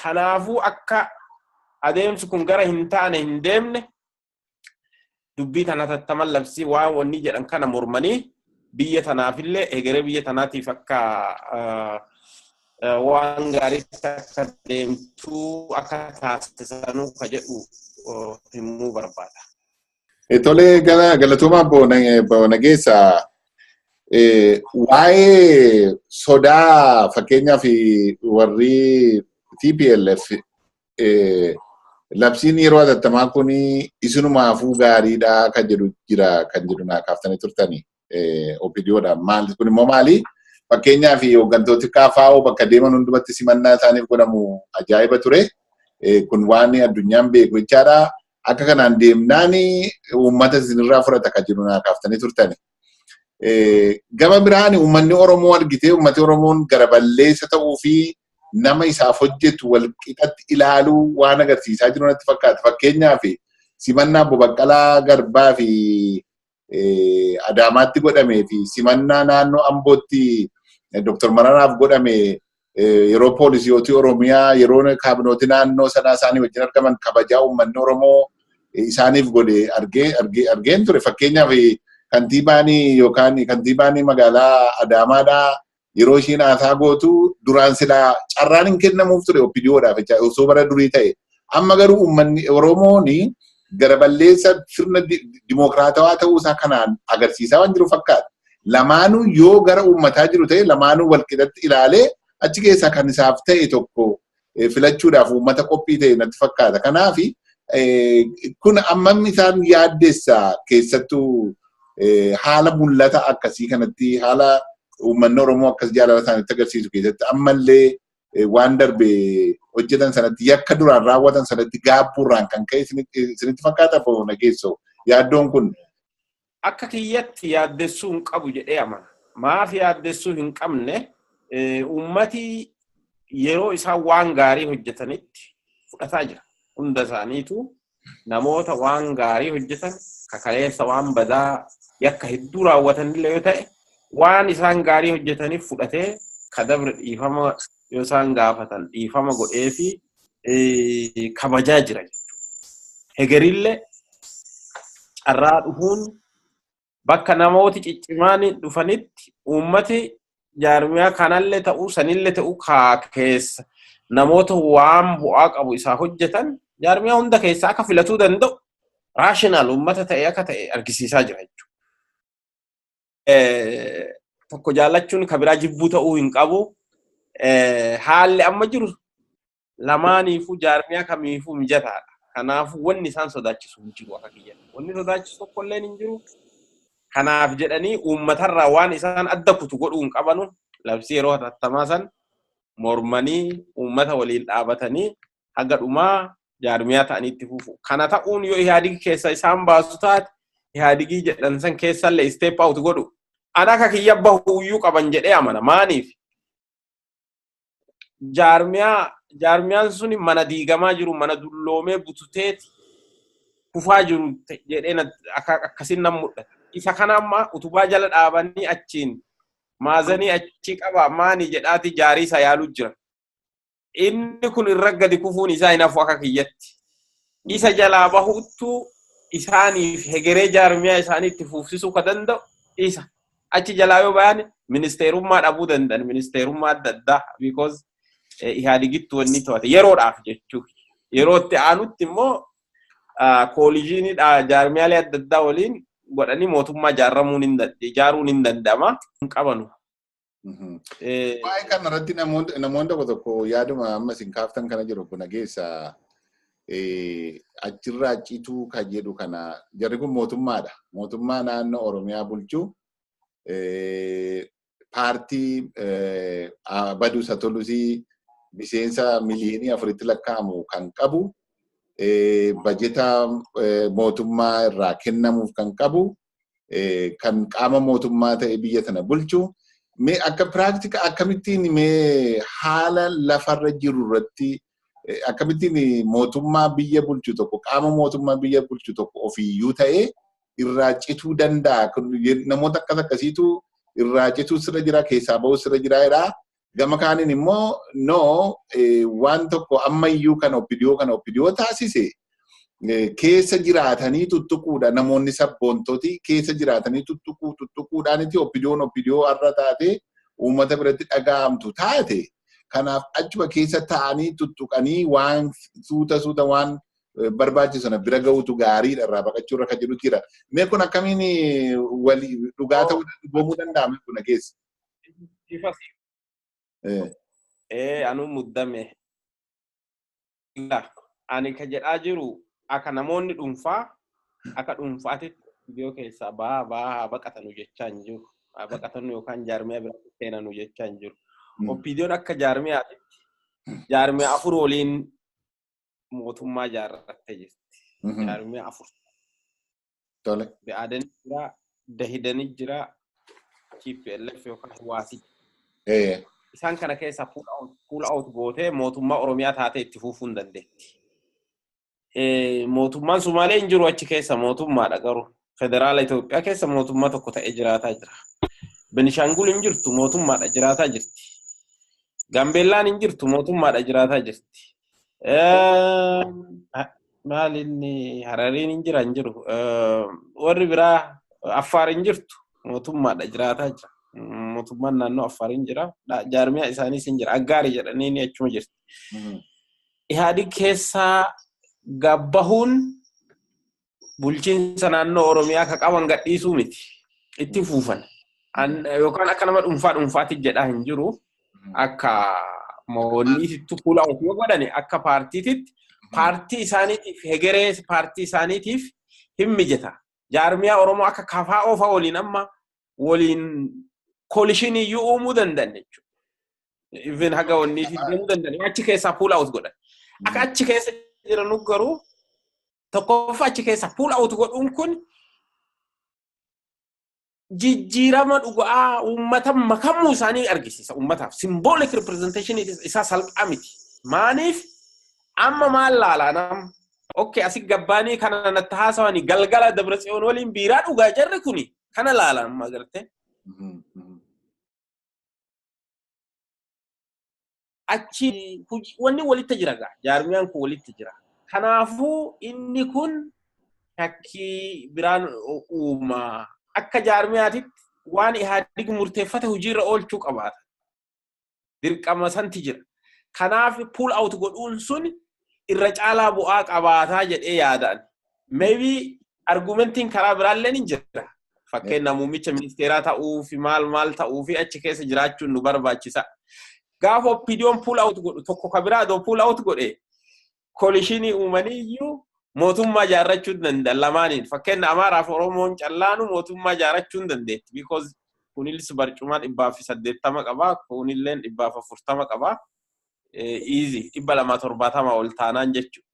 Speaker 2: Kanaafuu akka adeemsi kun gara hin taane hin deemne dubbii tana tattaman labsii waan wanni jedhan kana mormanii biyya tanaafillee egeree biyya tanaatiif akka waan gaariitti akka deemtuu akka taasisanuu ka jedhu himuu barbaada.
Speaker 1: Tolee galatoomaa obbo Nageessa waa'ee sodaa fakkeenyaaf warri TPLF labsiin yeroo hatattamaa kun isinumaafuu gaariidha kan jedhu jira kan jedhu naa kaaftanii turtanii OPDOdha. Maali kun immoo maali? Fakkeenyaaf hooggantooti KFO bakka deeman hundumatti simannaa isaaniif godhamu ajaa'iba ture. Kun waan addunyaan beeku jechaadha. Akka kanaan deemnaan uummata isinirraa fudhata kan jedhu naa kaaftanii turtani. Gama biraan uummanni Oromoo argitee uummanni Oromoon gara balleessa ta'uu fi nama isaaf hojjetu wal qixatti ilaaluu waan agarsiisaa jiru natti fakkaata. Fakkeenyaaf simannaa Obbo Baqqalaa Garbaa fi Adaamaatti godhamee fi simannaa naannoo Ambootti Dr. Mararaaf godhame yeroo poolisiyooti Oromiyaa yeroo kaabinooti naannoo sanaa isaanii wajjin argaman kabajaa uummanni Oromoo isaaniif godhe argeen ture. Fakkeenyaaf kantiibaan yookaan kantiibaan magaalaa Adaamaadhaa yeroo ishiin haasaa gootu duraan silaa carraan hin kennamuuf ture OPDOdhaaf jecha osoo bara durii ta'e. Amma garuu uummanni Oromoon gara balleessa sirna dimookiraatawaa ta'uusaa kanaan agarsiisaa waan jiru fakkaata. Lamaanuu yoo gara uummataa jiru ta'e lamaanuu wal qixatti ilaalee achi keessaa kan isaaf ta'e tokko filachuudhaaf uummata qophii ta'e natti fakkaata. Kanaaf kun ammam isaan yaaddessa keessattuu haala mul'ata akkasii kanatti haala uummanni Oromoo akkas jaalala isaanitti agarsiisu keessatti ammallee waan darbe hojjetan sanatti yakka duraan raawwatan sanatti gaabbuurraan kan ka'e isinitti fakkaata Obbo Nageessoo yaaddoon kun?
Speaker 2: Akka kiyyatti yaaddessuu hin qabu jedhee amana. Maaf yaaddessuu hin qabne? Uummati yeroo isaan waan gaarii hojjetanitti fudhataa jira. Hunda isaaniitu namoota waan gaarii hojjetan kakaleessa waan badaa yakka hedduu raawwatanillee yoo ta'e waan isaan gaarii hojjetaniif fudhatee kadabre dhiifama yoo isaan gaafatan dhiifama godhee fi kabajaa jira jechuudha. Hegerillee carraa dhufuun bakka namooti ciccimaan dhufanitti uummati jaarmiyaa kanallee ta'uu sanillee ta'uu kaa keessa namoota waan bu'aa qabu isaa hojjetan jaarmiyaa hunda keessaa akka filatuu danda'u raashinaal uummata ta'e akka ta'e argisiisaa jira jechuudha. Tokko jaallachuun kan biraa jibbuu ta'uu hin qabu. Haalli amma jiru lamaaniifuu jaarmiyaa kamiifuu mijataadha. Kanaafuu wanni isaan sodaachisu hin jiru akka kiyyatti. Wanni sodaachisu tokkolleen hin jiru. Kanaaf jedhanii uummatarraa waan isaan adda kutu godhuu hin qabanu. Labsii yeroo hatattamaa san mormanii uummata waliin dhaabatanii haga dhumaa jaarmiyaa ta'anii itti fufu. Kana ta'uun yoo Ihaadigii keessa isaan baasu taate Ihaadigii jedhan san keessallee step out godhu. Ana akka kiyya bahuuyyuu qaban jedhee amana. Maaniif? Jaarmiyaan suni mana diigamaa jiru, mana dulloomee bututeeti kufaa jiru jedhee akkasiin nan mul'ata. Isa kana amma utubaa jala dhaabanii achiin maazanii achi qaba maani jedhaati jaarii isa yaaluu jira. Inni kun irra gadi kufuun isaa hin hafu akka kiyyatti. Isa jalaa bahuuttu isaaniif hegeree jaarmiyaa isaanii itti fufsisuu ka danda'u isa. Achi jalaa yoo bayan ministeerummaa dhabuu danda'an, ministeerummaa adda addaa, because Ihaadigitti wanni to'ate yeroodhaaf jechuudha. Yeroo itti aanutti immoo coalitionii jaarmiyaalee adda addaa waliin godhanii mootummaa ijaaramuun hin ijaaruun hin danda'ama. Hin qabanu.
Speaker 1: Waa'ee kana irratti namoonni tokko tokko yaaduma amma isin kaaftan kana jiru kun Nageessa achirraa cituu kan jedhu kana jarri kun mootummaadha. Mootummaa naannoo Oromiyaa bulchuu paartii baduu isa tolusii miseensa 4 miliyoonii lakkaa'amu kan qabu, bajeta mootummaa irraa kennamuuf kan qabu, kan qaama mootummaa ta'e biyya tana bulchu. Mee akka practical akkamittiin, mee haala lafarra jiru irratti akkamittiin mootummaa biyya bulchu tokko, qaama mootummaa biyya bulchu tokko ofiiyyuu ta'ee irraa cituu danda'a? Namoota akkas akkasiitu irraa cituu sirra jira, keessaa bahuu sirra jira jedha. Gama kaaniin immoo no, waan tokko ammayyuu kan OPDO kan OPDO taasise keessa jiraatanii tuttuquudha. Namoonni sabboontoti keessa jiraatanii tuttuquudhaaniti OPDOn OPDO har'a taate uummata biratti dhaga'amtu taate. Kanaaf achuma keessa ta'anii tuttuqanii waan suuta suuta waan barbaachisu sana bira ga'uutu gaariidha irraa baqachuu irra kan jedhutu jira. Mee kun akkamiin walii dhugaa ta'uu goomuu danda'ame kun keessa?
Speaker 2: Anuu muddame. Ani ka jedhaa jiru akka namoonni dhuunfaa akka dhuunfaatitti viidiyoo keessaa ba'aa ba'aa haa baqatanu jechaa hin jiru. Haa baqatanu yookaan jaarmiyaa biraatti seenanu jechaa hin jiru. OPDOn akka jaarmiyaatitti jaarmiyaa afur waliin mootummaa ijaarrattee jirti. Jaarmiyaa afur. Bi'aaden jira, Dahidani jira, TPLF yookaan Hawaasi. Isaan kana keessaa pull out gootee mootummaa Oromiyaa taatee itti fufuu hin dandeetti. Mootummaan Sumaalee hin jiru achi keessa, mootummaadha garuu. Federaala Itoophiyaa keessa mootummaa tokko ta'ee jiraataa jira. Benishaangul hin jirtu, mootummaadha jiraataa jirti. Gaambeellaan hin jirtu, mootummaadha jiraataa jirti. Maal inni Harariin hin jira, hin jiru. Warri biraa Affaar hin jirtu, mootummaadha jiraataa jira. Mootummaan naannoo Affaar hin jira. Jaarmiyaa isaaniis hin jira. Aggaarii jedhanii ni achuma jirti. Ihaadig keessaa gabbahuun bulchiinsa naannoo Oromiyaa ka qaban gadhiisuu miti. Itti fuufan. Yookaan akka nama dhuunfaa dhuunfaatti jedhaa hin jiru. Akka moonniititti fuula ofii godhani akka paartiititti paartii isaaniitiif hegeree paartii isaaniitiif hin mijata. Jaarmiyaa Oromoo akka KFO fa'aa waliin amma waliin coalitionii iyyuu uumuu danda'an jechuudha. Even haga wanni deemuu danda'an achi keessaa pull out godhan. Akka achi keessa jiranu garuu, tokkoffaa, achi keessaa pull out godhuun kun jijjiirama dhugaa uummata makamuu isaanii argisiisa uummataaf. Symbolic representation isaa salphaa miti. Maaniif amma maal laalaa nam? Okay, asi gabbaanii kana natti haasawanii, galgala Dabratsiyoon waliin biiraa dhugaa jarri kuni kana laala amma agartee. Achi wanni walitti jira gaa, jaarmiyaan kun walitti jira. Kanaafuu inni kun shakkii biraan uuma. Akka jaarmiyaatitti waan Ihaadig murteeffate hojiirra oolchuu qabaata. Dirqama santi jira. Kanaaf pull out godhuun sun irra caalaa bu'aa qabaataa jedhee yaadaan. Maybe argumentiin karaa biraallee ni jira. Fakkeenya, muummicha ministeeraa ta'uu fi maal maal ta'uu fi achi keessa jiraachuun nu barbaachisa. Gaafa OPDO'n pull out godhu, tokko ka biraa adoo pull out godhe, coalitionii uumanii iyyuu mootummaa ijaarrachuu danda'an lamaaniin. Fakkeenya, Amaaraa fi Oromoon callaanu mootummaa ijaarrachuu hin dandeetti. Because kunis barcuma 180 qaba, kunilleen 140 qaba. Easy 270 ol taanaan jechuudha.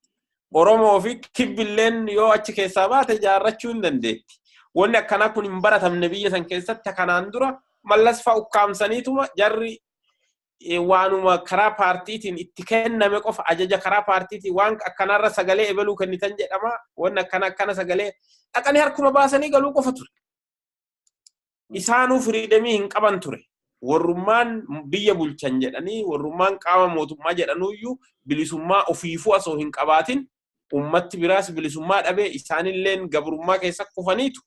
Speaker 2: Oromoo fi kibbilleen yoo achi keessaa baate ijaarrachuu hin dandeetti. Wanni akkanaa kun hin baratamne biyya san keessatti. Kanaan dura Mallas fa'a ukkaamsaniituma jarri waanuma karaa paartiitiin itti kenname qofa, ajaja karaa paartiitiin waan akkanarra sagalee ebeluu kennitan jedhama, wanni akkana akkana sagalee dhaqanii harkuma baasanii galuu qofa ture. Isaanuu freedomii hin qaban ture. Warrummaan biyya bulchan jedhanii, warrummaan qaama mootummaa jedhanuyyuu bilisummaa ofiifuu osoo hin qabaatin, ummatti biraas bilisummaa dhabee, isaanilleen gabrummaa keessa kufaniitu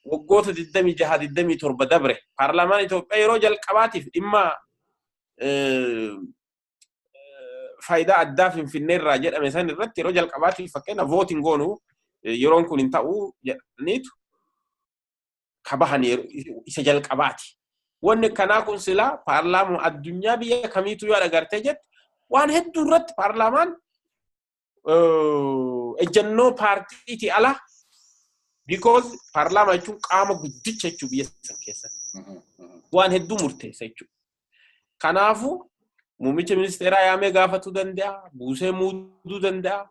Speaker 2: waggoota 26, 27 dabre. Paarlaamaan Itoophiyaa yeroo jalqabaatiif dhimma faayidaa addaa Finfinneerraa jedhame san irratti yeroo jalqabaatiif, fakkeenya, vootiin goonu, yeroon kun hin ta'u jedhaniitu kabahan isa jalqabaati. Wanni kanaa kun silaa paarlaamaa addunyaa biyya kamiitu yoo agartee jette, waan hedduu irratti paarlaamaan ejjennoo paartiitii ala, because paarlaamaa jechuun qaama guddicha jechuu biyya san keessatti. Waan hedduu murteessa jechuudha. Kanaafuu muummicha ministeeraa yaamee gaafatuu danda'a, buusee muuduu danda'a.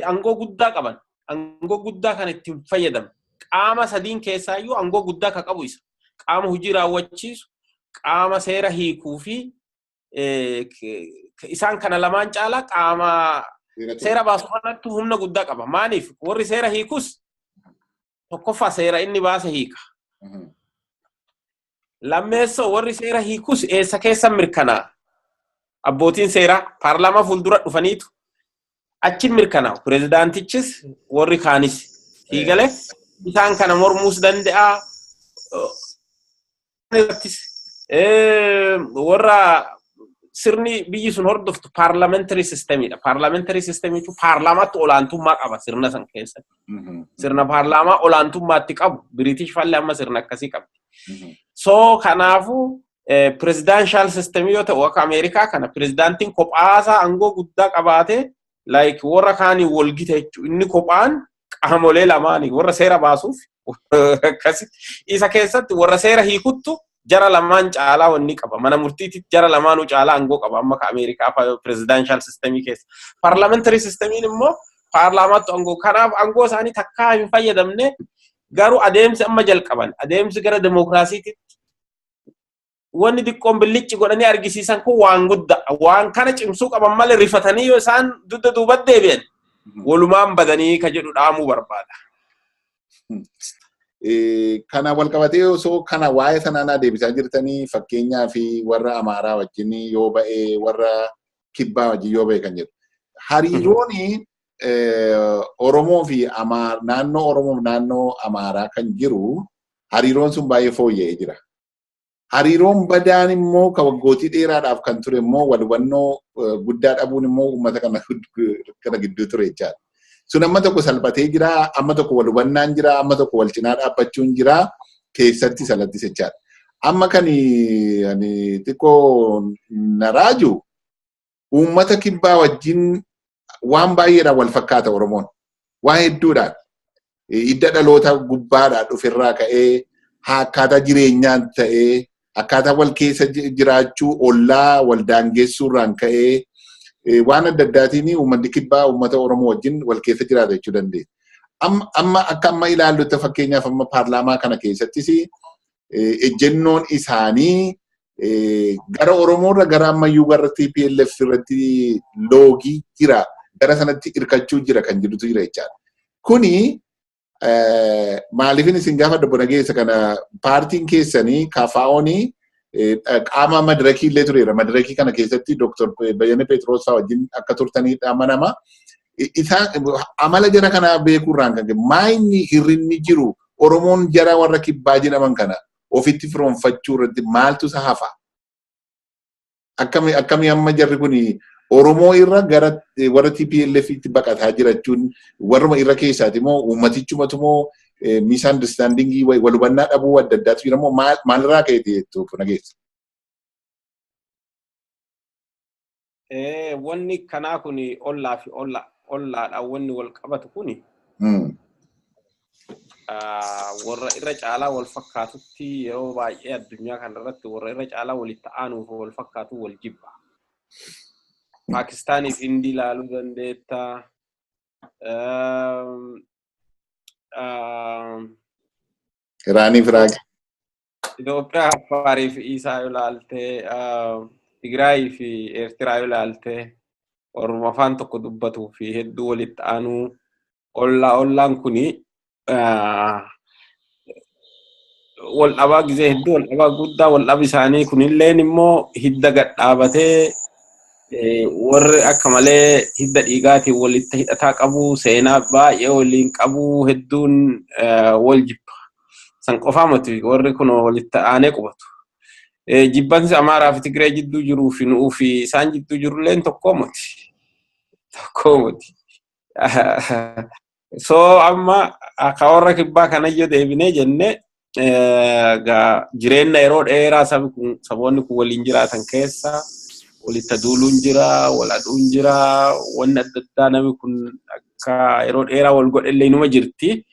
Speaker 2: Aangoo guddaa qaban, aangoo guddaa kan ittiin fayyadaman. Qaama sadiin keessaayyuu aangoo guddaa kan qabu isa. Qaama hojii raawwachiisu, qaama seera hiikuu fi isaan kana lamaan caalaa qaama seera baasu kanatti humna guddaa qaba. Maaliif? Warri seera hiikus tokkoffaa seera inni baase hiika. Lammeessoo, warri seera hiikus eessa keessa mirkanaa'a? Abbootiin seeraa paarlaamaa fuuldura dhufaniitu achi mirkanaa'u. Pireezidaantichis warri kaanis hiigale isaan kana mormuus danda'a. Irrattis warra sirni biyyi sun hordoftu parliamentary systemiidha. Parliamentary systemii jechuun paarlaamaatti olaantummaa qaba sirna san keessatti. Sirna paarlaamaa olaantummaatti qabu. Biriitish falli amma sirna akkasii qabdi. So kanaafuu presidential systemii yoo ta'u, akka Ameerikaa kana, pirezidaantiin kophaasaa aangoo guddaa qabaatee, like warra kaanii wal gita jechuudha. Inni kophaan qaamolee lamaanii warra seera baasuuf akkasi isa keessatti warra seera hiikuttu jara lamaan caalaa wanni qaba. Mana murtiitti jara lamaanuu caalaa aangoo qaba amma ka Ameerikaa presidential systemii keessa. Parliamentary systemiin immoo paarlaamaatti aangoo, kanaaf aangoo isaanii takkaa hin fayyadamne. Garuu adeemsi amma jalqaban, adeemsi gara demokiraasiitti wanni xiqqoon billicci godhanii argisiisan kun waan guddaa, waan kana cimsuu qaban malee, rifatanii yoo isaan dugda duubatti deebi'an walumaan badanii ka jedhu dhaamuu barbaada.
Speaker 1: Kana wal qabatee, osoo kana waa'ee sanaa deebisaa jirtanii, fakkeenyaa fi warra Amaaraa wajjin yoo ba'ee, warra Kibbaa wajjin yoo ba'e kan jedhu. Hariiroon Oromoo fi naannoo Oromoo fi naannoo Amaaraa kan jiru, hariiroon sun baay'ee fooyya'ee jira. Hariiroon badaan immoo kan waggootii dheeraadhaaf kan ture immoo wal hubannoo guddaa dhabuun immoo uummata kana gidduu ture jechaadha. Sun amma tokko salphatee jira, amma tokko wal hubannaan jira, amma tokko wal cinaa dhaabbachuun jira, keessatti salattis jechaadha. Amma kan ani xiqqoo na raaju, uummata Kibbaa wajjin waan baay'eedhaan wal fakkaata Oromoon. Waan hedduudhaan. Hidda dhaloota gubbaadhaa dhuferraa ka'ee, akkaataa jireenyaan ta'ee Akkaataa wal keessa jiraachuu, ollaa wal daangeessuu irraan ka'ee, waan adda addaatiin uummanni kibbaa uummata Oromoo wajjin wal keessa jiraata jechuu dandeenya. Amma akka amma ilaallutti, fakkeenyaaf amma paarlaamaa kana keessattis ejjennoon isaanii gara Oromoorra gara ammayyuu gara TPLF irratti loogii jira. Gara sanatti hirkachuu jira kan jedhutu jira jechaadha. Kuni maaliifin isin gaafa Obbo Nageessa kana, paartiin keessanii KFO'n qaama madirakii illee tureera. Madirakii kana keessatti Dr. Bayyana Pheexroos wajjin akka turtanidha amanama. Isaan amala jara kanaa beekuurraan kan maayinni hirrinni jiru, Oromoon jara warra kibbaa jedhaman kana ofitti firoonfachuu irratti maaltu isa hafa? Akkami amma jarri kun Oromoo irra gara warra TPLF itti baqataa jirachuun, warruma irra keessaati moo uummatichumatu moo misunderstandingii, wal hubannaa dhabuu adda addaatu jira moo maalirraa ka'e jettu, Nageessa?
Speaker 2: Wanni kanaa kun ollaa fi ollaadhaan wanni wal qabatu kuni warra irra caalaa wal fakkaatutti, yeroo baay'ee addunyaa kanarratti warra irra caalaa walitti aanuuf wal fakkaatu wal jibba. Paakistaanii fi Hindii ilaaluu dandeetta.
Speaker 1: Iraanii fi Iraaq.
Speaker 2: Itoophiyaa, Affaarii fi Isaa yoo ilaalte, Tigraayii fi Eertiraa yoo ilaalte, Oromoo afaan tokko dubbatuu fi hedduu walitti aanuu, ollaa ollaan kuni wal dhabaa gizee hedduu, wal dhabaa guddaa. Wal dhabi isaanii kunilleen immoo hidda gad dhaabatee, warri akka malee hidda dhiigaatiin walitti hidhataa qabu, seenaa baay'ee waliin qabu hedduun wal jibba. San qofaa miti, warri kun walitti aanee qubatu. Jibbansi Amaaraa fi Tigree jidduu jiruu fi nu'uu fi isaan jidduu jirulleen tokkoo miti. Tokkoo miti. So amma akka warra kibbaa kanayyoo deebinee jenne, jireenya yeroo dheeraa sabi kun, saboonni kun waliin jiraatan keessa walitti duuluun jira, wal aduun jira, wanni adda addaa namni kun akka yeroo dheeraa wal godhellee inuma jirti.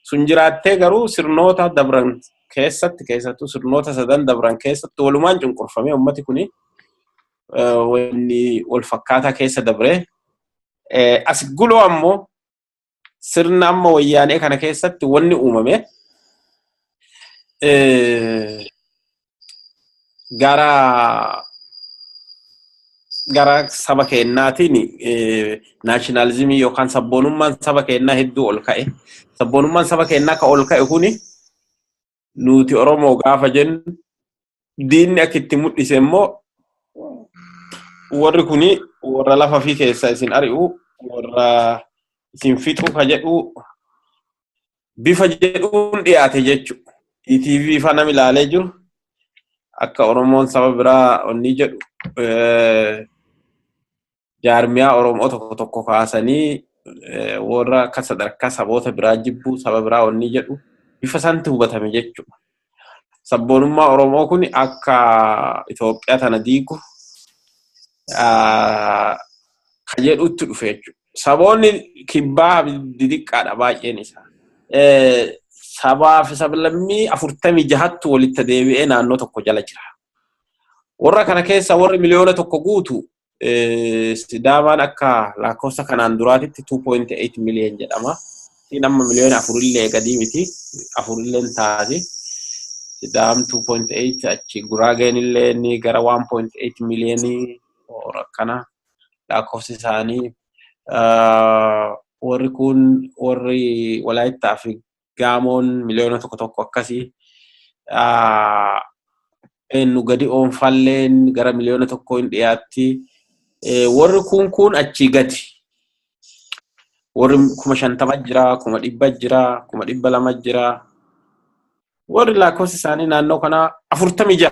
Speaker 2: Sun jiraattee garuu sirnoota dabran keessatti, keessattuu sirnoota sadan dabran keessatti, walumaan cunqurfamee ummati kuni wanni wal fakkaataa keessa dabree. As guloo ammoo sirna amma wayyaanee kana keessatti wanni uumame gara saba keennaatiin nationalismii yookaan sabboonummaan saba keennaa hedduu ol ka'e. Sabboonummaan saba keennaa ka ol ka'e kuni, nuti Oromoo gaafa jennu, diinni akka itti mul'ise immoo warri kuni warra lafa fi keessa isin ari'u, warra isin fixu ka jedhu bifa jedhuun dhiyaate jechuudha. ETV fa nam ilaalee jiru akka Oromoon saba biraa onni jedhu, jaarmiyaa Oromoo tokko tokko kaasanii warra akka sadarkaa saboota biraa jibbuu, saba biraa onni jedhu bifa santi hubatame jechuudha. Sabboonummaa Oromoo kun akka Itoophiyaa tana diigu ka jedhutti dhufe jechuudha. Saboonni kibbaa didiqqaadha baay'een isaa. Sabaa fi sablammii 46ttu walitti deebi'ee naannoo tokko jala jira. Warra kana keessa warri 1 miliyoona guutu, Sidaamaan akka lakkoofsa kanaan duraatitti 2.8 million jedhama. Siin amma 4 miliyoona gadii miti. Afurillee taati. Sidaam 2.8, achi Guraageen illee ni gara 1.8 miliyoonii akkana lakkoofsi isaanii. Warri kun, warri Walaayittaa fi Gaamoon 1 miliyoona akkasii. Eenyu gadi oonfalleen gara 1 miliyoona hin dhiyaatti. Warri kun achii gadi. Warri 50,000 jira, 100,000 jira, 200,000 jira. Warri lakkoofsi isaanii naannoo kanaa 46.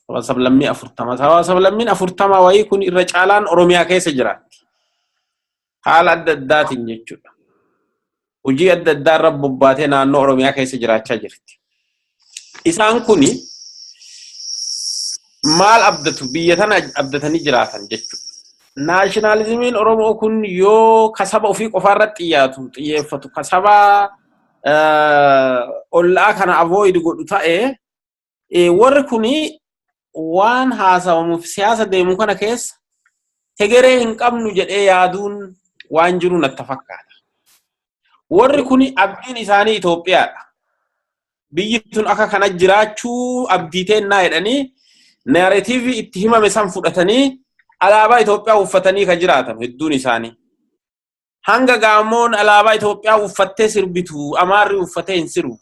Speaker 2: Saba sablammii 40. Saba sablammiin 40 wayii kun irra caalaan Oromiyaa keessa jiraatti. Haala adda addaatiin jechuudha. Hojii adda addaa irra bobbaatee naannoo Oromiyaa keessa jiraachaa jirti. Isaan kuni maal abdatu? Biyya tana abdatanii jiraatan jechuudha. Nationalismiin Oromoo kun yoo kasaba ofii qofaarratti xiyyeeffatu, kasaba Ollaa kana avoid godhu ta'e, warri kuni waan haasawamuuf siyaasa deemu kana keessa hegeree hin qabnu jedhee yaaduun waan jiru natti fakkaata. Warri kuni abdiin isaanii Itoophiyaadha. Biyyi tun akka kana jiraachuu abdii teennaa jedhanii narrative itti himame san fudhatanii alaabaa Itoophiyaa uffatanii kan jiraatan hedduun isaanii. Hanga Gaamoon alaabaa Itoophiyaa uffattee sirbitu, Amaarri uffatee hin sirbu.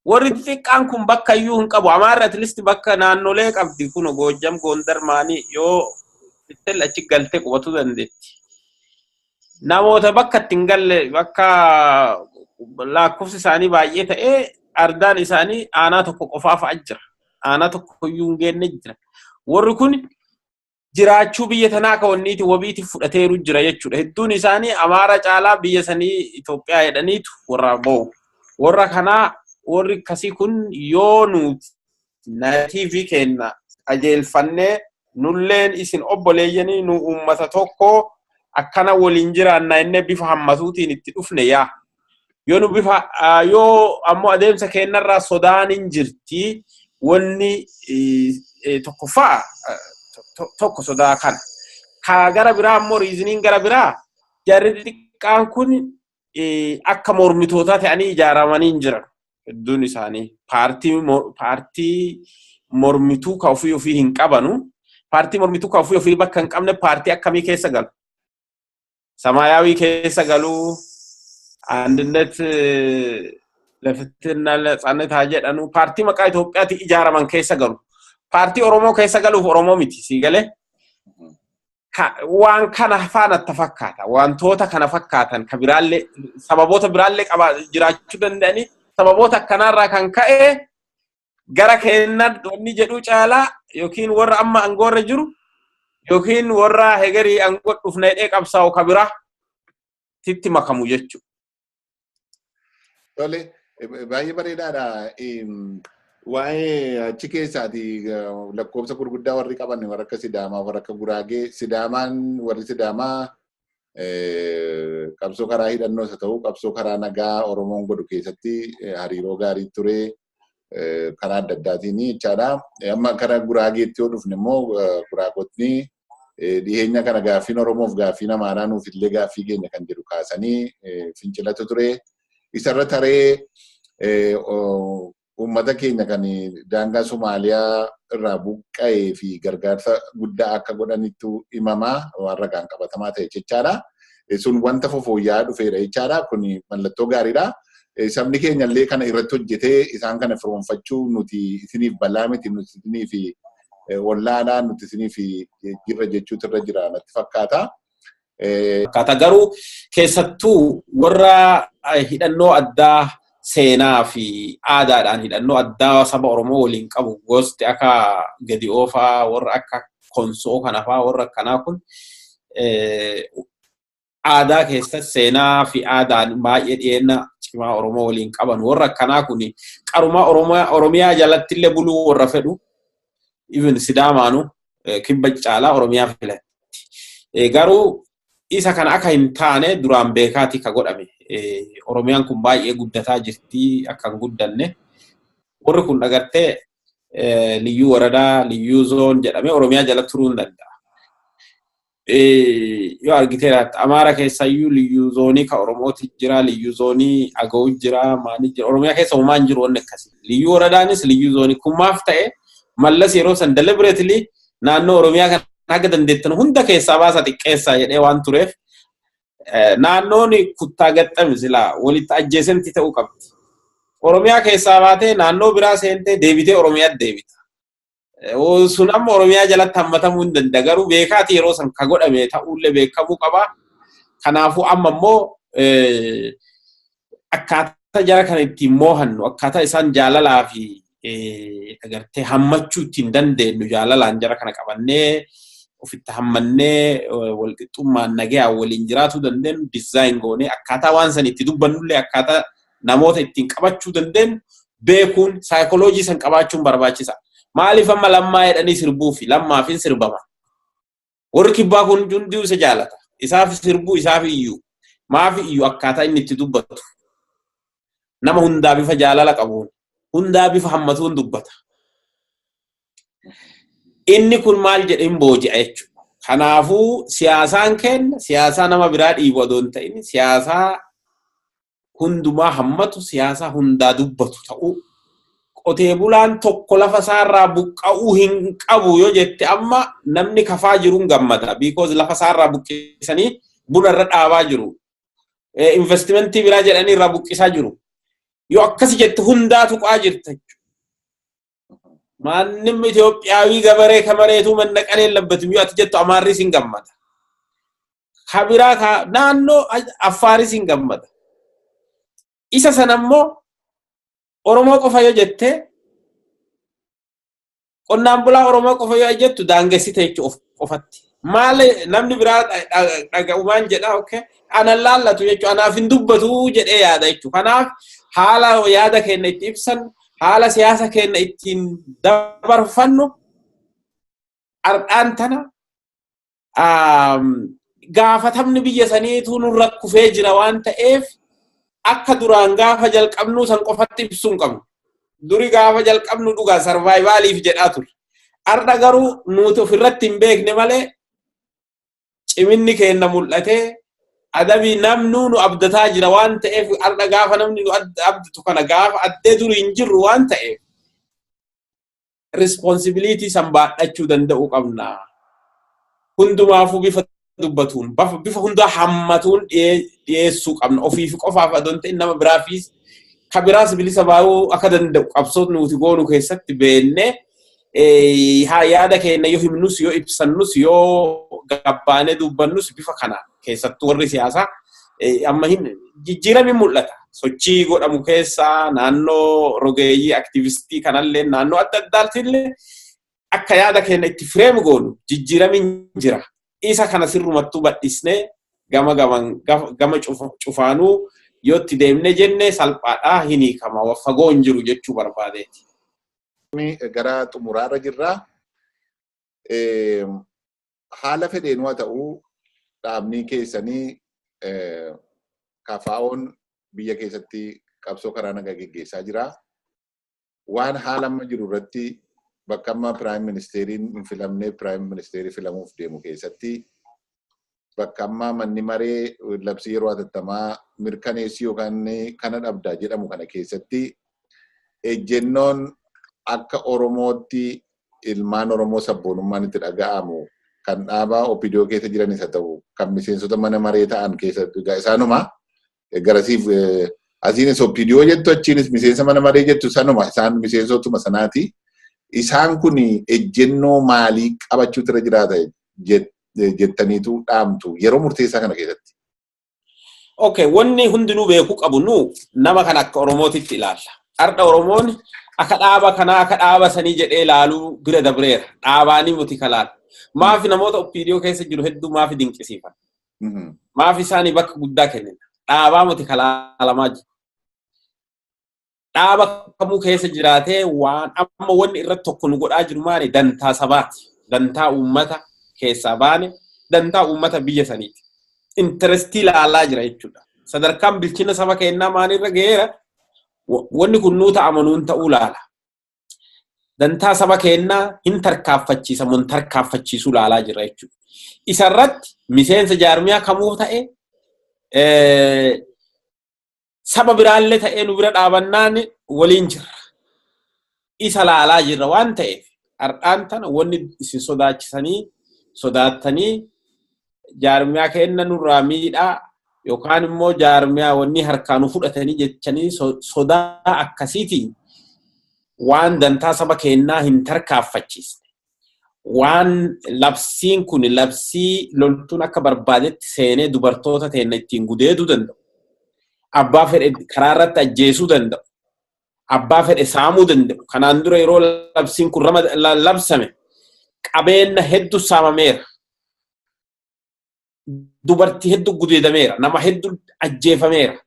Speaker 2: Warri xixiqqaan kun bakka iyyuu hin qabu. Amaarri at least bakka naannolee qabdi, kun Goojjam, Gondar, maanii yoo itti achi galtee qubatuu dandeetti. Namoota bakka itti hin galle, bakka lakkoofsi isaanii baay'ee ta'ee, ardaan isaanii aanaa tokko qofaa fa'a jira. Aanaa tokko iyyuu hin geenne jira. Warri kun jiraachuu biyya tanaa akka wanniiti wabiiti fudhateeru jira jechuudha. Hedduun isaanii Amaara caalaa biyya sanii Itoophiyaa jedhaniitu warra ba'u. Warra kanaa, warri akkasii kun yoo nuti narrative kenna qajeelfannee, nulleen isin obboleeyyanii, nu uummata tokko, akkana waliin jiraanna innee bifa hammatuutiin itti dhufne yaa. Yoo nu bifa yoo ammoo adeemsa keenyarraa sodaan hin jirti, wanni tokkoffaa tokko sodaa kana. Ka gara biraa ammoo, reasoniin gara biraa, jarri xixiqqaan kun akka mormitootaa ta'anii ijaaramanii hin jiran. Hedduun isaanii paartii mormituu ka ofii ofii hin qabanu. Paartii mormituu ka ofii ofii bakka hin qabne paartii akkamii keessa galu? Samaayyaawii keessa galuu, አንድነት ለፍትህና ለነጻነት haa jedhanu, paartii maqaa Itoophiyaatti ijaaraman keessa galu. Paartii Oromoo keessa galuuf Oromoo miti, sii galee. Waan kana faana fakkaata. Wantoota kana fakkaatan ka biraallee, sababoota biraallee qaba jiraachuu danda'anii, sababoota akkanaarraa kan ka'e gara keenna wanni jedhu caalaa yookiin warra amma aangoorra jiru yookiin warra hegerii aangoo dhufna jedhee qabsaa'u ka biraa titti makamu jechuudha.
Speaker 1: Tole, baay'ee bareedaadha. Waa'ee achi keessaati lakkoofsa gurguddaa warri qaban warra akka Sidaamaa, warra akka Guraagee. Sidaamaan, warri Sidaamaa qabsoo karaa hidhannoos haa ta'u, qabsoo karaa nagaa Oromoon godhu keessatti hariiroo gaarii ture karaa adda addaatiin jechaadha. Amma karaa Guraageetti yoo dhufne immoo, Guraagotni dhiyeenya kana gaaffiin Oromoof gaaffiin Amaaraa nuuf illee gaaffii keenya kan jedhu kaasanii fincilatu ture. Isarra taree uummata keenya kan daangaa Somaaliyaa irraa buqqa'ee fi gargaarsa guddaa akka godhanittu himamaa, waan ragaan qabatamaa ta'e jechaadha. Sun wanta fofooyyaa dhufeedha jechaadha. Kun mallattoo gaariidha. Sabni keenya illee kana irratti hojjetee isaan kana firoonfachuu, nuti isiniif balaa miti, nuti isiniif ollaadhaa, nuti isiniif jirra jechuutu irra jira natti fakkaata.
Speaker 2: Fakkaata garuu keessattuu warra hidhannoo addaa seenaa fi aadaadhaan hidhannoo addaa saba Oromoo waliin qabu, gosti akka Gadi'oo fa'aa, warra akka Konsoo kana fa'aa, warra akkanaa kun aadaa keessatti seenaa fi aadaan baay'ee dhiyeenya cimaa Oromoo waliin qaban, warra akkanaa kun qarumaa Oromiyaa jalatti illee buluu warra fedhu, even Sidaamaanu kibba caalaa Oromiyaa filatti. Garuu isa kana akka hin taane duraan beekaati ka godhame. Oromiyaan kun baay'ee guddataa jirti akka hin guddanne. Warri kun dhagartee liyyuu waradaa, liyyuu zoon jedhamee Oromiyaa jala turuu hin danda'a. Yoo argitee, Amaara keessayyuu liyyuu zoonii ka Oromooti jira, liyyuu zoonii Aga'u jira, maali jira. Oromiyaa keessa homaa hin jiru wanni akkasii. Liyyuu waradaanis liyyuu zoonii kun maaf ta'e? Mallas yeroo san deliberately naannoo Oromiyaa kana haga dandeettan hunda keessaa baasa, xiqqeessaa jedhee waan tureef, naannoon kuttaa gaxxame silaa walitti adjacent ta'uu qabdi. Oromiyaa keessaa baatee naannoo biraa seentee deebitee Oromiyaatti deebita. Sun amma Oromiyaa jalatti hammatamuu hin danda'a. Garuu beekaati yeroo san ka godhame ta'ullee beekamuu qaba. Kanaafuu amma immoo akkaataa jara kana ittiin moohannu, akkaataa isaan jaalalaa fi agartee hammachuu ittiin dandeenyu, jaalalaan jara kana qabannee ofitti hammannee walqixxummaan nagayaan waliin jiraatuu dandeenyu design goonee, akkaataa waan san itti dubbannullee, akkaataa namoota ittiin qabachuu dandeenyu beekuun, saayikoloojii san qabaachuun barbaachisa. Maaliif amma Lammaa jedhanii sirbuufi Lammaafin sirbama? Warri kibbaa kun hunduu isa jaalata. Isaaf sirbuu, isaaf iyyuu. Maaf iyyuu? Akkaataa inni itti dubbatu. Nama hundaa bifa jaalala qabuun, hundaa bifa hammatuun dubbata. Inni kun maal jedhe hin booji'a jechuudha. Kanaafuu siyaasaan kenna siyaasaa nama biraa dhiibu odoo hin ta'in siyaasaa hundumaa hammatu, siyaasaa hundaa dubbatu ta'uu, qotee bulaan tokko lafa isaarraa buqqa'uu hin qabu yoo jette, amma namni kafaa jiruun gammada. Because lafa isaarraa buqqisanii buna irra dhaabaa jiru. Investimentii biraa jedhanii irraa buqqisaa jiru. Yoo akkasi jette hundaa tuqaa jirta jechuudha. ማንም ኢትዮጵያዊ ገበሬ ከመሬቱ መነቀል የለበትም yoo ati jettu, Amaarris hin gammada. Kabiraa naannoo Affaaris hin gammada. Isa sana immoo Oromoo qofa yoo jette, qonnaan bulaa Oromoo qofa yoo jettu, daangessite jechuudha of qofatti. Maal namni biraa dhaga'umaan jedha, okay, anan laallatu jechuudha, anaaf hin dubbatu jedhee yaada jechuudha. Kanaaf haala yaada keenya itti ibsan, haala siyaasa keenya ittiin dabarfannu, ardhaan tana gaafatamni biyya saniitu nurra kufee jira waan ta'eef, akka duraan gaafa jalqabnu san qofatti ibsuu hin qabnu. Duri gaafa jalqabnu dhugaa survivaliif jedhaa ture. Arda garuu nuti ofirratti hin beekne malee ciminni keenya mul'atee adabii namnuu nu abdataa jira waan ta'eef, arda gaafa namni nu abdatu kana gaafa addee duri hin jirru waan ta'eef, responsibility san baadhachuu danda'uu qabna. Hundumaafuu bifa dubbatuun, bifa hundaa hammatuun dhiyeessuu qabna. Ofiif qofaaf adoon ta'in nama biraafis, ka biraas bilisa baay'uu akka danda'u qabsoo nuti goonu keessatti beennee, yaada keenya yoo himnus, yoo ibsannus, yoo gabbaanee dubbannus, bifa kana keessattuu warri siyaasaa amma hin jijjiirami mul'ata. Sochii godhamu keessaa naannoo rogeeyyii aktivistii kanallee, naannoo adda addaatillee akka yaada keenya itti frame goonu jijjiirami jira. Isa kana sirrumattuu bal'isnee gama gama cufaanuu yoo itti deemne jenne salphaadhaa hin hiikama, fagoo hin jiru jechuu barbaadeeti.
Speaker 1: Gara xumuraarra jirraa. Haala fedheen haa ta'uu, dhaabni keessanii KFO'n biyya keessatti qabsoo karaa nagaa geggeessaa jira. Waan haala amma jiru irratti, bakka amma prime ministeriin hin filamne prime ministerii filamuuf deemu keessatti, bakka amma manni maree labsii yeroo hatattamaa mirkaneessii yookaan kana dhabdaa jedhamu kana keessatti, ejjennoon akka Oromootti ilmaan Oromoo sabboonummaan itti dhaga'amu kan dhaabaa OPDO keessa jiranis haa ta'u, kan miseensota mana maree ta'an keessa isaanuma garasiif asiinis OPDO jettu, achiinis miseensa mana maree jettu, sanuma isaan miseensotuma sanaati. Isaan kun ejjennoo maalii qabachuutu irra jiraata jettaniitu dhaamtu yeroo murteessaa kana keessatti?
Speaker 2: Okay, wanni hundinuu beekuu qabu, nu nama kan akka Oromootitti ilaalla. Arda Oromoon akka dhaaba kanaa, akka dhaaba sanii jedhee ilaaluu bira dabreera. Dhaabaanii muti kalaal. Maafi namoota OPDO keessa jiru hedduu maafi dinqisiifan? Maafi isaanii bakka guddaa kennina? Dhaabaa muti kalaalamaa jiru. Dhaaba kamuu keessa jiraatee, waan amma wanni irratti tokko nu godhaa jiru maali? Dantaa sabaati. Dantaa uummata keessaa baane, dantaa uummata biyya saniiti. Interestii ilaalaa jira jechuudha. Sadarkaan bilchina saba keenyaa maalirra ga'eera? Wanni kun nuu ta'a nuun ta'uu laala. Dantaa saba keenyaa hin tarkaanfachiisa mun tarkaanfachiisuu laalaa jira jechuudha. Isarratti miseensa jaarmiyaa kamuu ta'e, saba biraallee ta'ee, nu bira dhaabannaan waliin jirra. Isa laalaa jirra waan ta'eef, har'aan tana wanni isin sodaachisanii sodaattanii jaarmiyaa kenna nurraa miidhaa yookaan immoo jaarmiyaa wanni harkaa nu fudhatanii jechanii sodaa akkasiitiin waan dantaa saba keenyaa hin tarkaanfachiisne. Waan labsiin kun labsii loltuun akka barbaadetti seenee dubartoota teenna ittiin gudeeduu danda'u. Abbaa fedhe karaa irratti ajjeesuu danda'u. Abbaa fedhe saamuu danda'u. Kanaan dura yeroo labsiin kun labsame qabeenya hedduu saamameera. Dubartii hedduu gudeedameera. Nama hedduu ajjeefameera.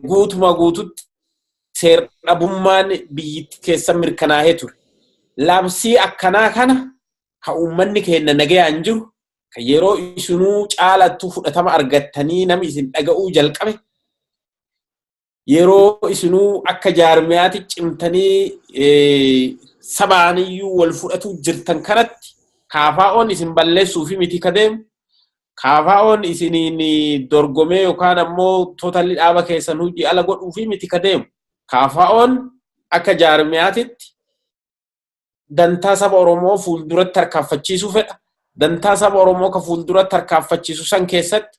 Speaker 2: Guutuma guututti seer dhabummaan biyyittii keessa mirkanaa'ee ture. Labsii akkanaa kana ka uummanni keenya nagayaan jiru, kan yeroo isinuu caalattuu fudhatama argattanii namni isin dhaga'uu jalqabe. Yeroo isinuu akka jaarmiyaatti cimtanii sabaaniyyuu wal fudhatu jirtan kanatti KFO'n isin balleessuu fi miti ka deemu. KFO'n isiniin dorgomee yookaan ammoo totally dhaaba keessan hojii ala godhuu fi miti ka deemu. KFO'n akka jaarmiyaatitti dantaa saba Oromoo fuulduratti tarkaanfachiisuu fedha. Dantaa saba Oromoo ka fuulduratti tarkaanfachiisu san keessatti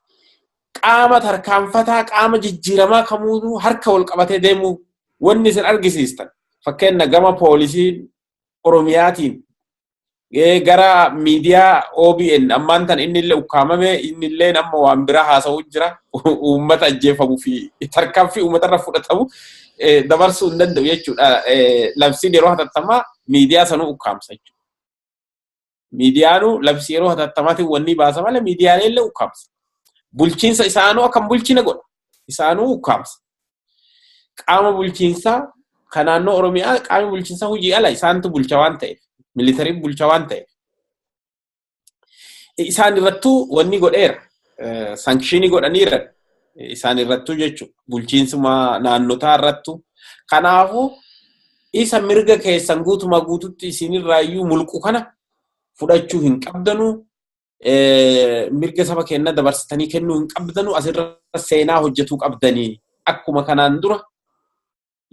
Speaker 2: qaama tarkaanfataa, qaama jijjiiramaa kamuutu harka wal qabatee deemuu wanni isin argisiistan. Fakkeenya gama poolisiin Oromiyaatiin, gara miidiyaa OBN ammaan tan inni illee ukkaamame, inni illee amma waan biraa haasa'uu jira. Uummata ajjeefamuu fi tarkaanfii uummatarra fudhatamu dabarsuu hin danda'u jechuudha. Labsiin yeroo hatattamaa miidiyaa sanuu ukkaamsa jechuudha. Miidiyaanuu labsii yeroo hatattamaatiin wanni baasa malee miidiyaalee illee ukkaamsa. Bulchiinsa isaanuu akkam bulchina godha. Isaanuu ukkaamsa. Qaama bulchiinsaa kan naannoo Oromiyaa, qaamni bulchiinsaa hojii ala isaantu bulcha waan ta'eef, militariin bulcha waan ta'eef. Isaan irrattuu wanni godheera. Sanction godhaniira. Isaan irrattuu jechuudha. Bulchiinsuma naannotaa irrattuu. Kanaafuu isa mirga keessan guutumaa guututti isinirraayyuu mulqu kana fudhachuu hin qabdanuu. Mirga saba keenyaa dabarsitanii kennuu hin qabdanuu. Asirra seenaa hojjetuu qabdanii. Akkuma kanaan dura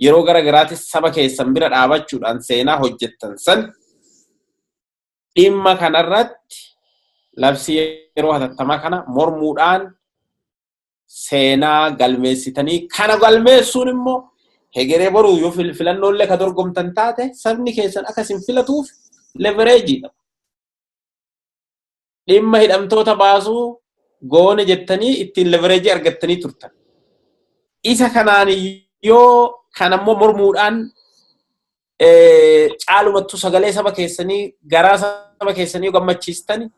Speaker 2: yeroo gara garaatis saba keessan bira dhaabachuudhaan seenaa hojjettan san, dhimma kanarratti labsii yeroo hatattamaa kana mormuudhaan seenaa galmeessitanii, kana galmeessuun immoo hegeree boruu yoo filannoolee ka dorgomtan taate sabni keessan akka isin filatuuf leverageiidha. Dhimma hidhamtoota baasuu goone jettanii ittiin leverage argattanii turtan. Isa kanaan yoo kanammoo mormuudhaan caalumattuu sagalee saba keessanii, garaa saba keessanii gammachiistani,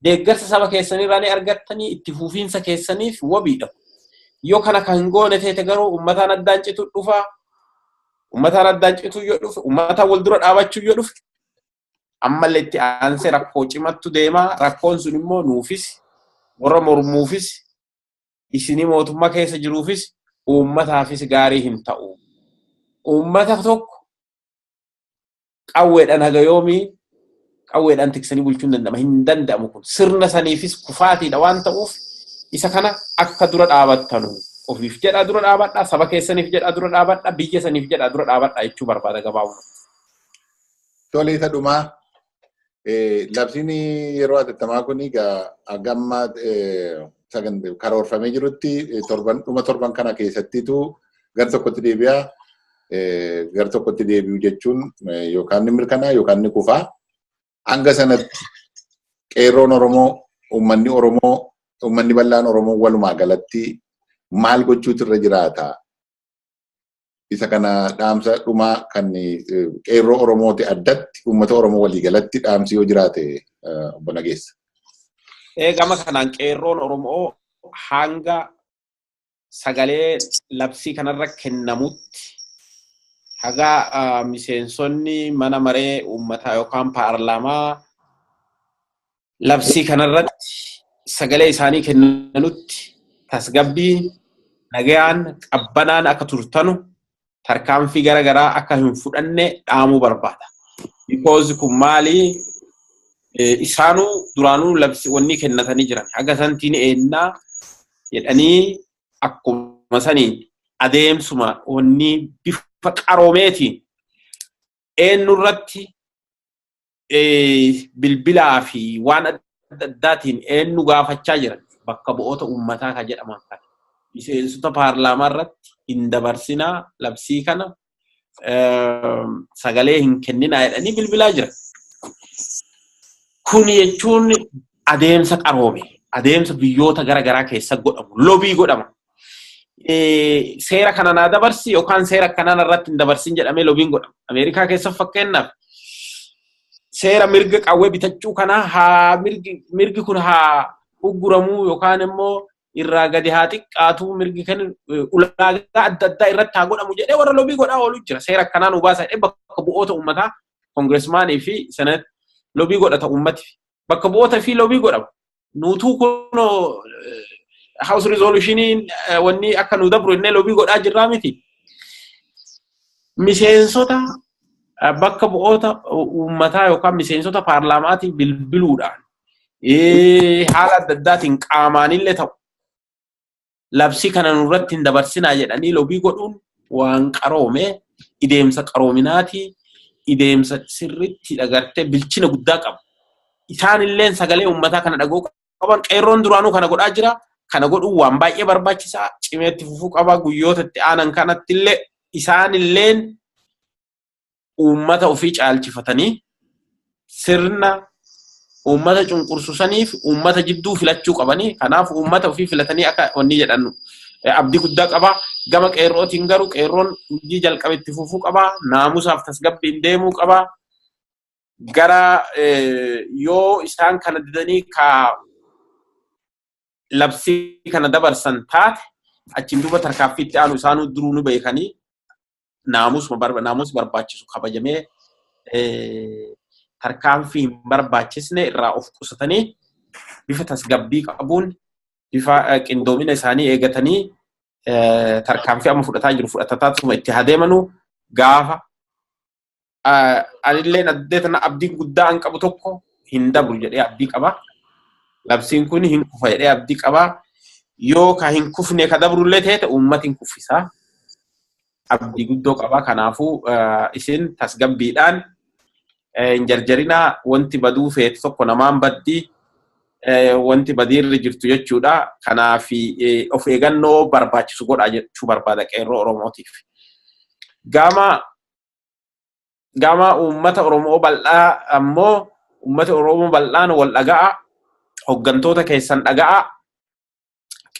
Speaker 2: deeggarsa saba keessanii irraa ni argattanii, itti fufiinsa keessaniif wabiidha. Yoo kana kan goone teete garuu uummataan addaan citu dhufa. Uummataan addaan citu yoo dhufe, uummataan wal dura dhaabachuu yoo dhufe, ammallee itti aansee rakkoo cimattu deema. Rakkoon sun immoo nuufis, warra mormuufis, isinii mootummaa keessa jiruufis, uummataafis gaarii hin ta'u. Uummata tokko qawweedhaan haga yoomii qawweedhaan tiksanii bulchuun danda'ama? Hin danda'amu. Kun sirna saniifis kufaatiidha waan ta'uuf, isa kana akka dura dhaabattanu ofiif jedhaa dura dhaabadhaa, saba keessaniif jedhaa dura dhaabadhaa, biyya saniif jedhaa dura dhaabadhaa jechuu barbaada gabaabumatti.
Speaker 1: Tole, isa dhumaa, labsiin yeroo hatattamaa kun egaa hanga karoorfamee jirutti torban dhuma torban kana keessattitu gar tokkotti deebi'a. Gar tokkotti deebi'u jechuun yookaan ni mirkanaa yookaan ni kufaa. Hanga sanatti qeerroon Oromoo, uummanni Oromoo, uummanni bal'aan Oromoo walumaa galatti maal gochuutu irra jiraata? Isa kana dhaamsa dhumaa kan qeerroo Oromooti addatti, uummata Oromoo walii galatti dhaamsi yoo jiraate, obbo Nageessa.
Speaker 2: Gama kanaan qeerroon Oromoo hanga sagalee labsii kanarra kennamutti, haga miseensonni mana maree uummataa yookaan paarlaamaa labsii kanarratti sagalee isaanii kennanutti, tasgabbii, nagayaan, qabbanaan akka turtanu, tarkaanfii gara garaa akka hin fudhanne dhaamuu barbaada. Because kun maali? Isaanuu duraanuu labsi wanni kennatanii jiran haga santiin eennaa jedhanii, akkuma saniin adeemsuma wanni bifa qaroomeetiin eenyurratti bilbilaa fi waan adda addaatiin eenyu gaafachaa jiran, bakka bu'oota uummataa kan jedhaman kana. Miseensota paarlaamaa irratti hin dabarsinaa, labsii kana sagalee hin kenninaa jedhanii bilbilaa jiran. Kun jechuun adeemsa qaroome, adeemsa biyyoota gara garaa keessa godhamu, lobby godhama. Seera kana naa dabarsi yookaan seera akkanaa irratti hin dabarsin jedhamee lobbyn godhama. Ameerikaa keessa fakkeenyaaf seera mirga qawwee bitachuu kanaa haa mirgi kun haa ugguramuu yookaan immoo irraa gadi haa xiqqaatu, mirgi kan ulaagaa adda addaa irratti haa godhamu jedhee warra lobby godhaa oolu jira. Seera akkanaa nu baasa jedhee bakka bu'oota uummataa, congressmanii fi senate lobby godhata uummati. Bakka bu'oota fi lobby godhama. Nuutuu kunoo House resolutioniin wanni akka nu dabru innee lobby godhaa jirraa miti. Miseensota bakka bu'oota uummataa yookaan miseensota paarlaamaatiin bilbiluudhaan, haala adda addaatiin qaamaanillee ta'u, labsii kana nurratti hin dabarsinaa jedhanii lobby godhuun waan qaroome, ideemsa qaroominaati, ideemsa sirriitti agartee bilchina guddaa qabu. Isaanilleen sagalee uummataa kana dhaga'uu qaban. Qeerroon duraanuu kana godhaa jira. Kana godhuun waan baay'ee barbaachisaa, cimeetti fufuu qaba. Guyyoota itti aanan kanatti illee isaanilleen uummata ofii caalchifatanii sirna uummata cunqursu saniif uummata jidduu filachuu qabanii. Kanaaf uummata ofii filatanii akka wanni jedhan abdii guddaa qaba. Gama qeerrootiin garuu qeerroon hojii jalqabe itti fufuu qaba. Naamusaaf tasgabbiin deemuu qaba. Gara yoo isaan kana didanii ka labsii kana dabarsan taate, achiin duuba tarkaanfii itti aanu isaanuu duruu nu beekanii, naamus barbaachisu kabajamee, tarkaanfii hin barbaachisne irraa of qusatanii, bifa tasgabbii qabuun, bifa qindoomina isaanii eegatanii, tarkaanfii amma fudhataa jiru fudhataatuma itti adeemanu. Gaafa anillee addee tana abdiin guddaa an qabu tokko hin dabru jedhee abdii qaba. Labsiin kun hin kufa jedhee abdii qaba. Yoo ka hin kufne ka dabrullee ta'e, uummati hin kuffisaa. Abdii guddoo qaba. Kanaafuu isin tasgabbiidhaan hin jarjarinaa. Wanti baduu feete tokko namaan baddii, wanti badiirra jirtu jechuudha. Kanaaf of eeggannoo barbaachisu godhaa jechuu barbaada qeerroo Oromootiif. Gama uummata Oromoo bal'aa ammoo, uummata Oromoo bal'aan wal dhaga'a, hoggantoota keessan dhaga'a,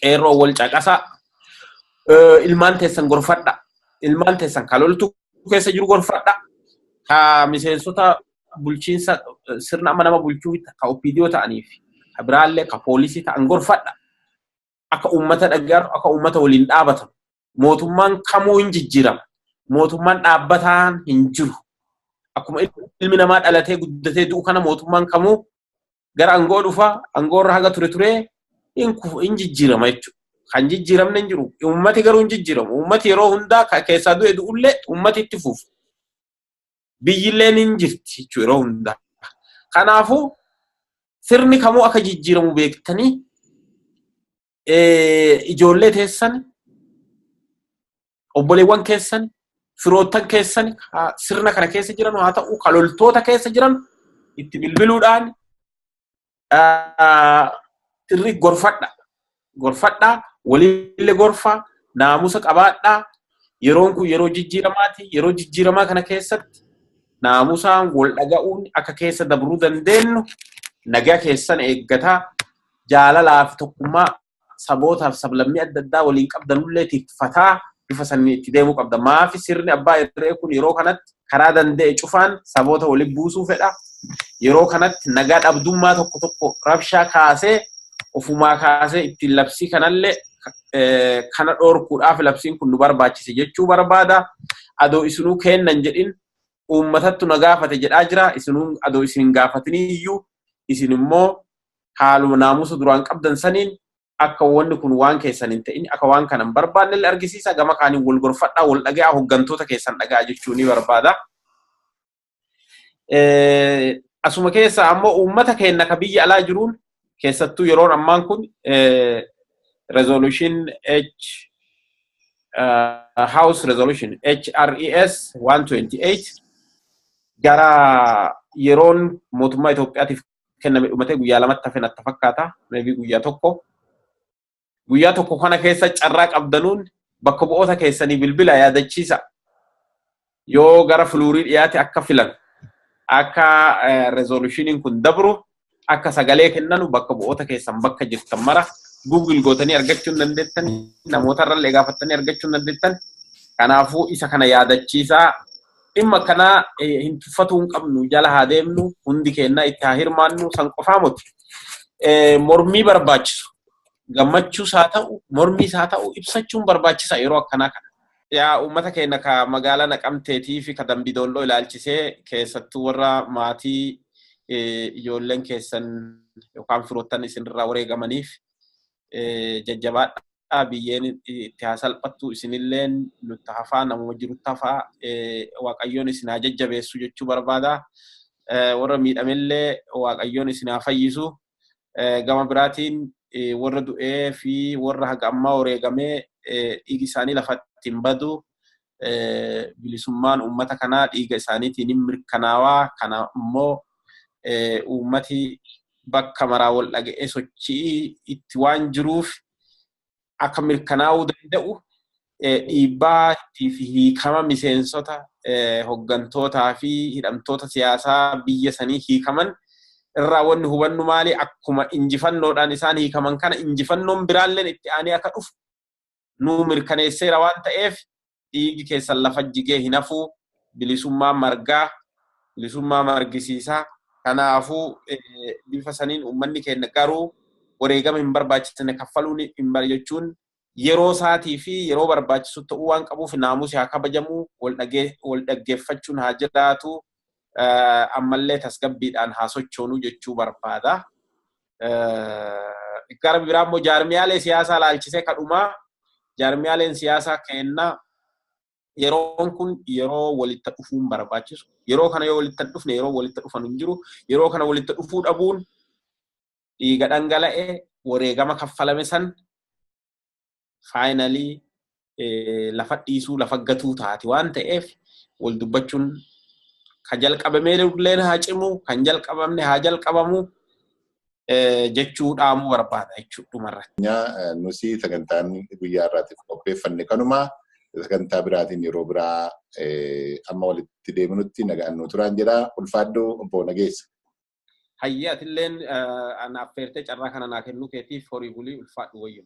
Speaker 2: qeerroo wal caqasa, ilmaan teessan gorfadha. Ilmaan teessan ka loltuu keessa jiru gorfadha. Ka miseensota bulchiinsa sirna amma nama bulchuu ka OPDO ta'aniif, ka biraallee ka poolisii ta'an gorfadha. Akka uummata dhaga'an, akka uummata waliin dhaabatan. Mootummaan kamuu hin jijjiirama. Mootummaan dhaabbataan hin jiru. Akkuma ilmi namaa dhalatee guddatee du'u kana, mootummaan kamuu gara aangoo dhufa, aangoo irra haga ture turee hin jijjiirama jechuudha. Kan jijjiiramne hin jiru. Uummati garuu hin jijjiiramu. Uummati yeroo hundaa keessaa du'e du'ullee uummati itti fufu. Biyyilleen hin jirti jechuudha yeroo hundaa. Kanaafuu sirni kamuu akka jijjiiramu beektanii, ijoollee teessan, obboleewwan keessan, firoottan keessan sirna kana keessa jiran haa ta'u, ka loltoota keessa jiran itti bilbiluudhaan sirri gorfadha. Gorfadhaa, waliillee gorfaa, naamusa qabaadhaa. Yeroon kun yeroo jijjiiramaati. Yeroo jijjiiramaa kana keessatti naamusaan wal dhaga'uun akka keessa dabruu dandeenyu, nagaa keessan eeggataa, jaalalaa fi tokkummaa sabootaaf sablammii adda addaa waliin qabdanullee tikfataa bifa sanii itti deemuu qabda. Maafi sirni abbaa irree kun yeroo kanatti karaa danda'e cufaan saboota waliin buusuu fedha. Yeroo kanatti nagaa dhabdummaa tokko tokko rabshaa kaasee, ofumaa kaasee ittiin labsii kanallee kana dhoorkuudhaaf labsiin kun nu barbaachise jechuu barbaada. Adoo isinuu kennan jedhin uummatattu na gaafate jedhaa jira. Isinuu adoo isin hin gaafatinii iyyuu, isin immoo haaluma naamusa duraan qabdan saniin akka wanni kun waan keessan hin ta'in, akka waan kana hin barbaanne illee argisiisa. Gama kaaniin wal gorfadhaa, wal dhaga'aa, hoggantoota keessan dhaga'aa jechuu ni barbaada. Asuma keessa ammoo uummata keenya ka biyya alaa jiruun, keessattuu yeroon ammaan kun resolution H House Resolution HRES 128 gara yeroon mootummaa Itoophiyaatiif kenname dhumatee guyyaa 2tti hafe natti fakkaata. Maybe guyyaa tokko. Guyyaa tokko kana keessa carraa qabdanuun bakka bu'oota keessanii bilbila yaadachiisa. Yoo gara floorii dhiyaate akka filan, akka resolutioniin kun dabru, akka sagalee kennanu bakka bu'oota keessan bakka jirtan mara Google gootanii argachuu hin dandeettan, namoota irrallee gaafattanii argachuu hin dandeettan. Kanaafuu isa kana yaadachiisaa. Dhimma kanaa hin tuffatuu hin qabnu, jala haa deemnu, hundi keenya itti haa hirmaannu. San qofaa miti. Mormii barbaachisu, gammachuus haa ta'u, mormiis haa ta'u, ibsachuun barbaachisa yeroo akkanaa kana. Yaa uummata keenya ka magaalaa Naqamteetii fi ka Dambidolloo ilaalchisee, keessattuu warra maatii ijoolleen keessan yookaan firoottan isinirraa wareegamaniif Jajjabaadhaa, biyyeen itti haa salphattu, isinilleen nutti hafaa, namuma jirutti hafaa, Waaqayyoon isin haa jajjabeessu jechuu barbaada. Warra miidhamellee Waaqayyoon isin haa fayyisu. Gama biraatiin warra du'ee fi warra haga ammaa wareegamee dhiigi isaanii lafatti hin badu. Bilisummaan uummata kanaa dhiiga isaaniitiin hin mirkanaawaa. Kana immoo uummati bakka maraa wal dhaga'ee sochii itti waan jiruuf akka mirkanaa'uu danda'u, dhiibbaa fi hiikama miseensota, hoggantootaa fi hidhamtoota siyaasaa biyya sanii hiikaman irraa wanni hubannu maali? Akkuma injifannoodhaan isaan hiikaman kana injifannoon biraalleen itti aanee akka dhufu nuu mirkaneesseera waan ta'eef, dhiigi keessan lafa jigee hin hafu. Bilisummaa margaa, bilisummaa margisiisaa. Kanaafuu bifa saniin uummanni keenya garuu wareegama hin barbaachisne kaffaluun hin jechuun yeroo isaatii fi yeroo barbaachisu ta'uu waan qabuuf, naamusi haa kabajamu, wal dhaggeeffachuun haa jiraatu, ammallee tasgabbiidhaan haa sochoonuu jechuu barbaada. Gara biraa immoo jaarmiyaalee siyaasaa laalchisee kadhumaa, jaarmiyaaleen siyaasaa kennaa yeroon kun yeroo walitti dhufuun barbaachisu. Yeroo kana yoo walitti dhufne, yeroo walitti dhufan hin jiru. Yeroo kana walitti dhufuu dhabuun dhiiga dhangala'e, wareegama kaffalame san finally lafa dhiisuu, lafa gatuu taati waan ta'eef, wal dubbachuun ka jalqabamee illee haa cimu, kan jalqabamne haa jalqabamu jechuu dhaamuu barbaada jechuudha dhumarratti.
Speaker 1: Nusi sagantaan guyyaa irraatiif qopheeffanne kanuma. Sagantaa biraatiin yeroo biraa amma walitti deemnutti nagaan nu turaan jedha. Ulfaadhoo, obbo Nageessa.
Speaker 2: Hayyee, atilleen ana affeertee carraa kana naa kennuu keetiif horii bulii, ulfaadhu, wayyu.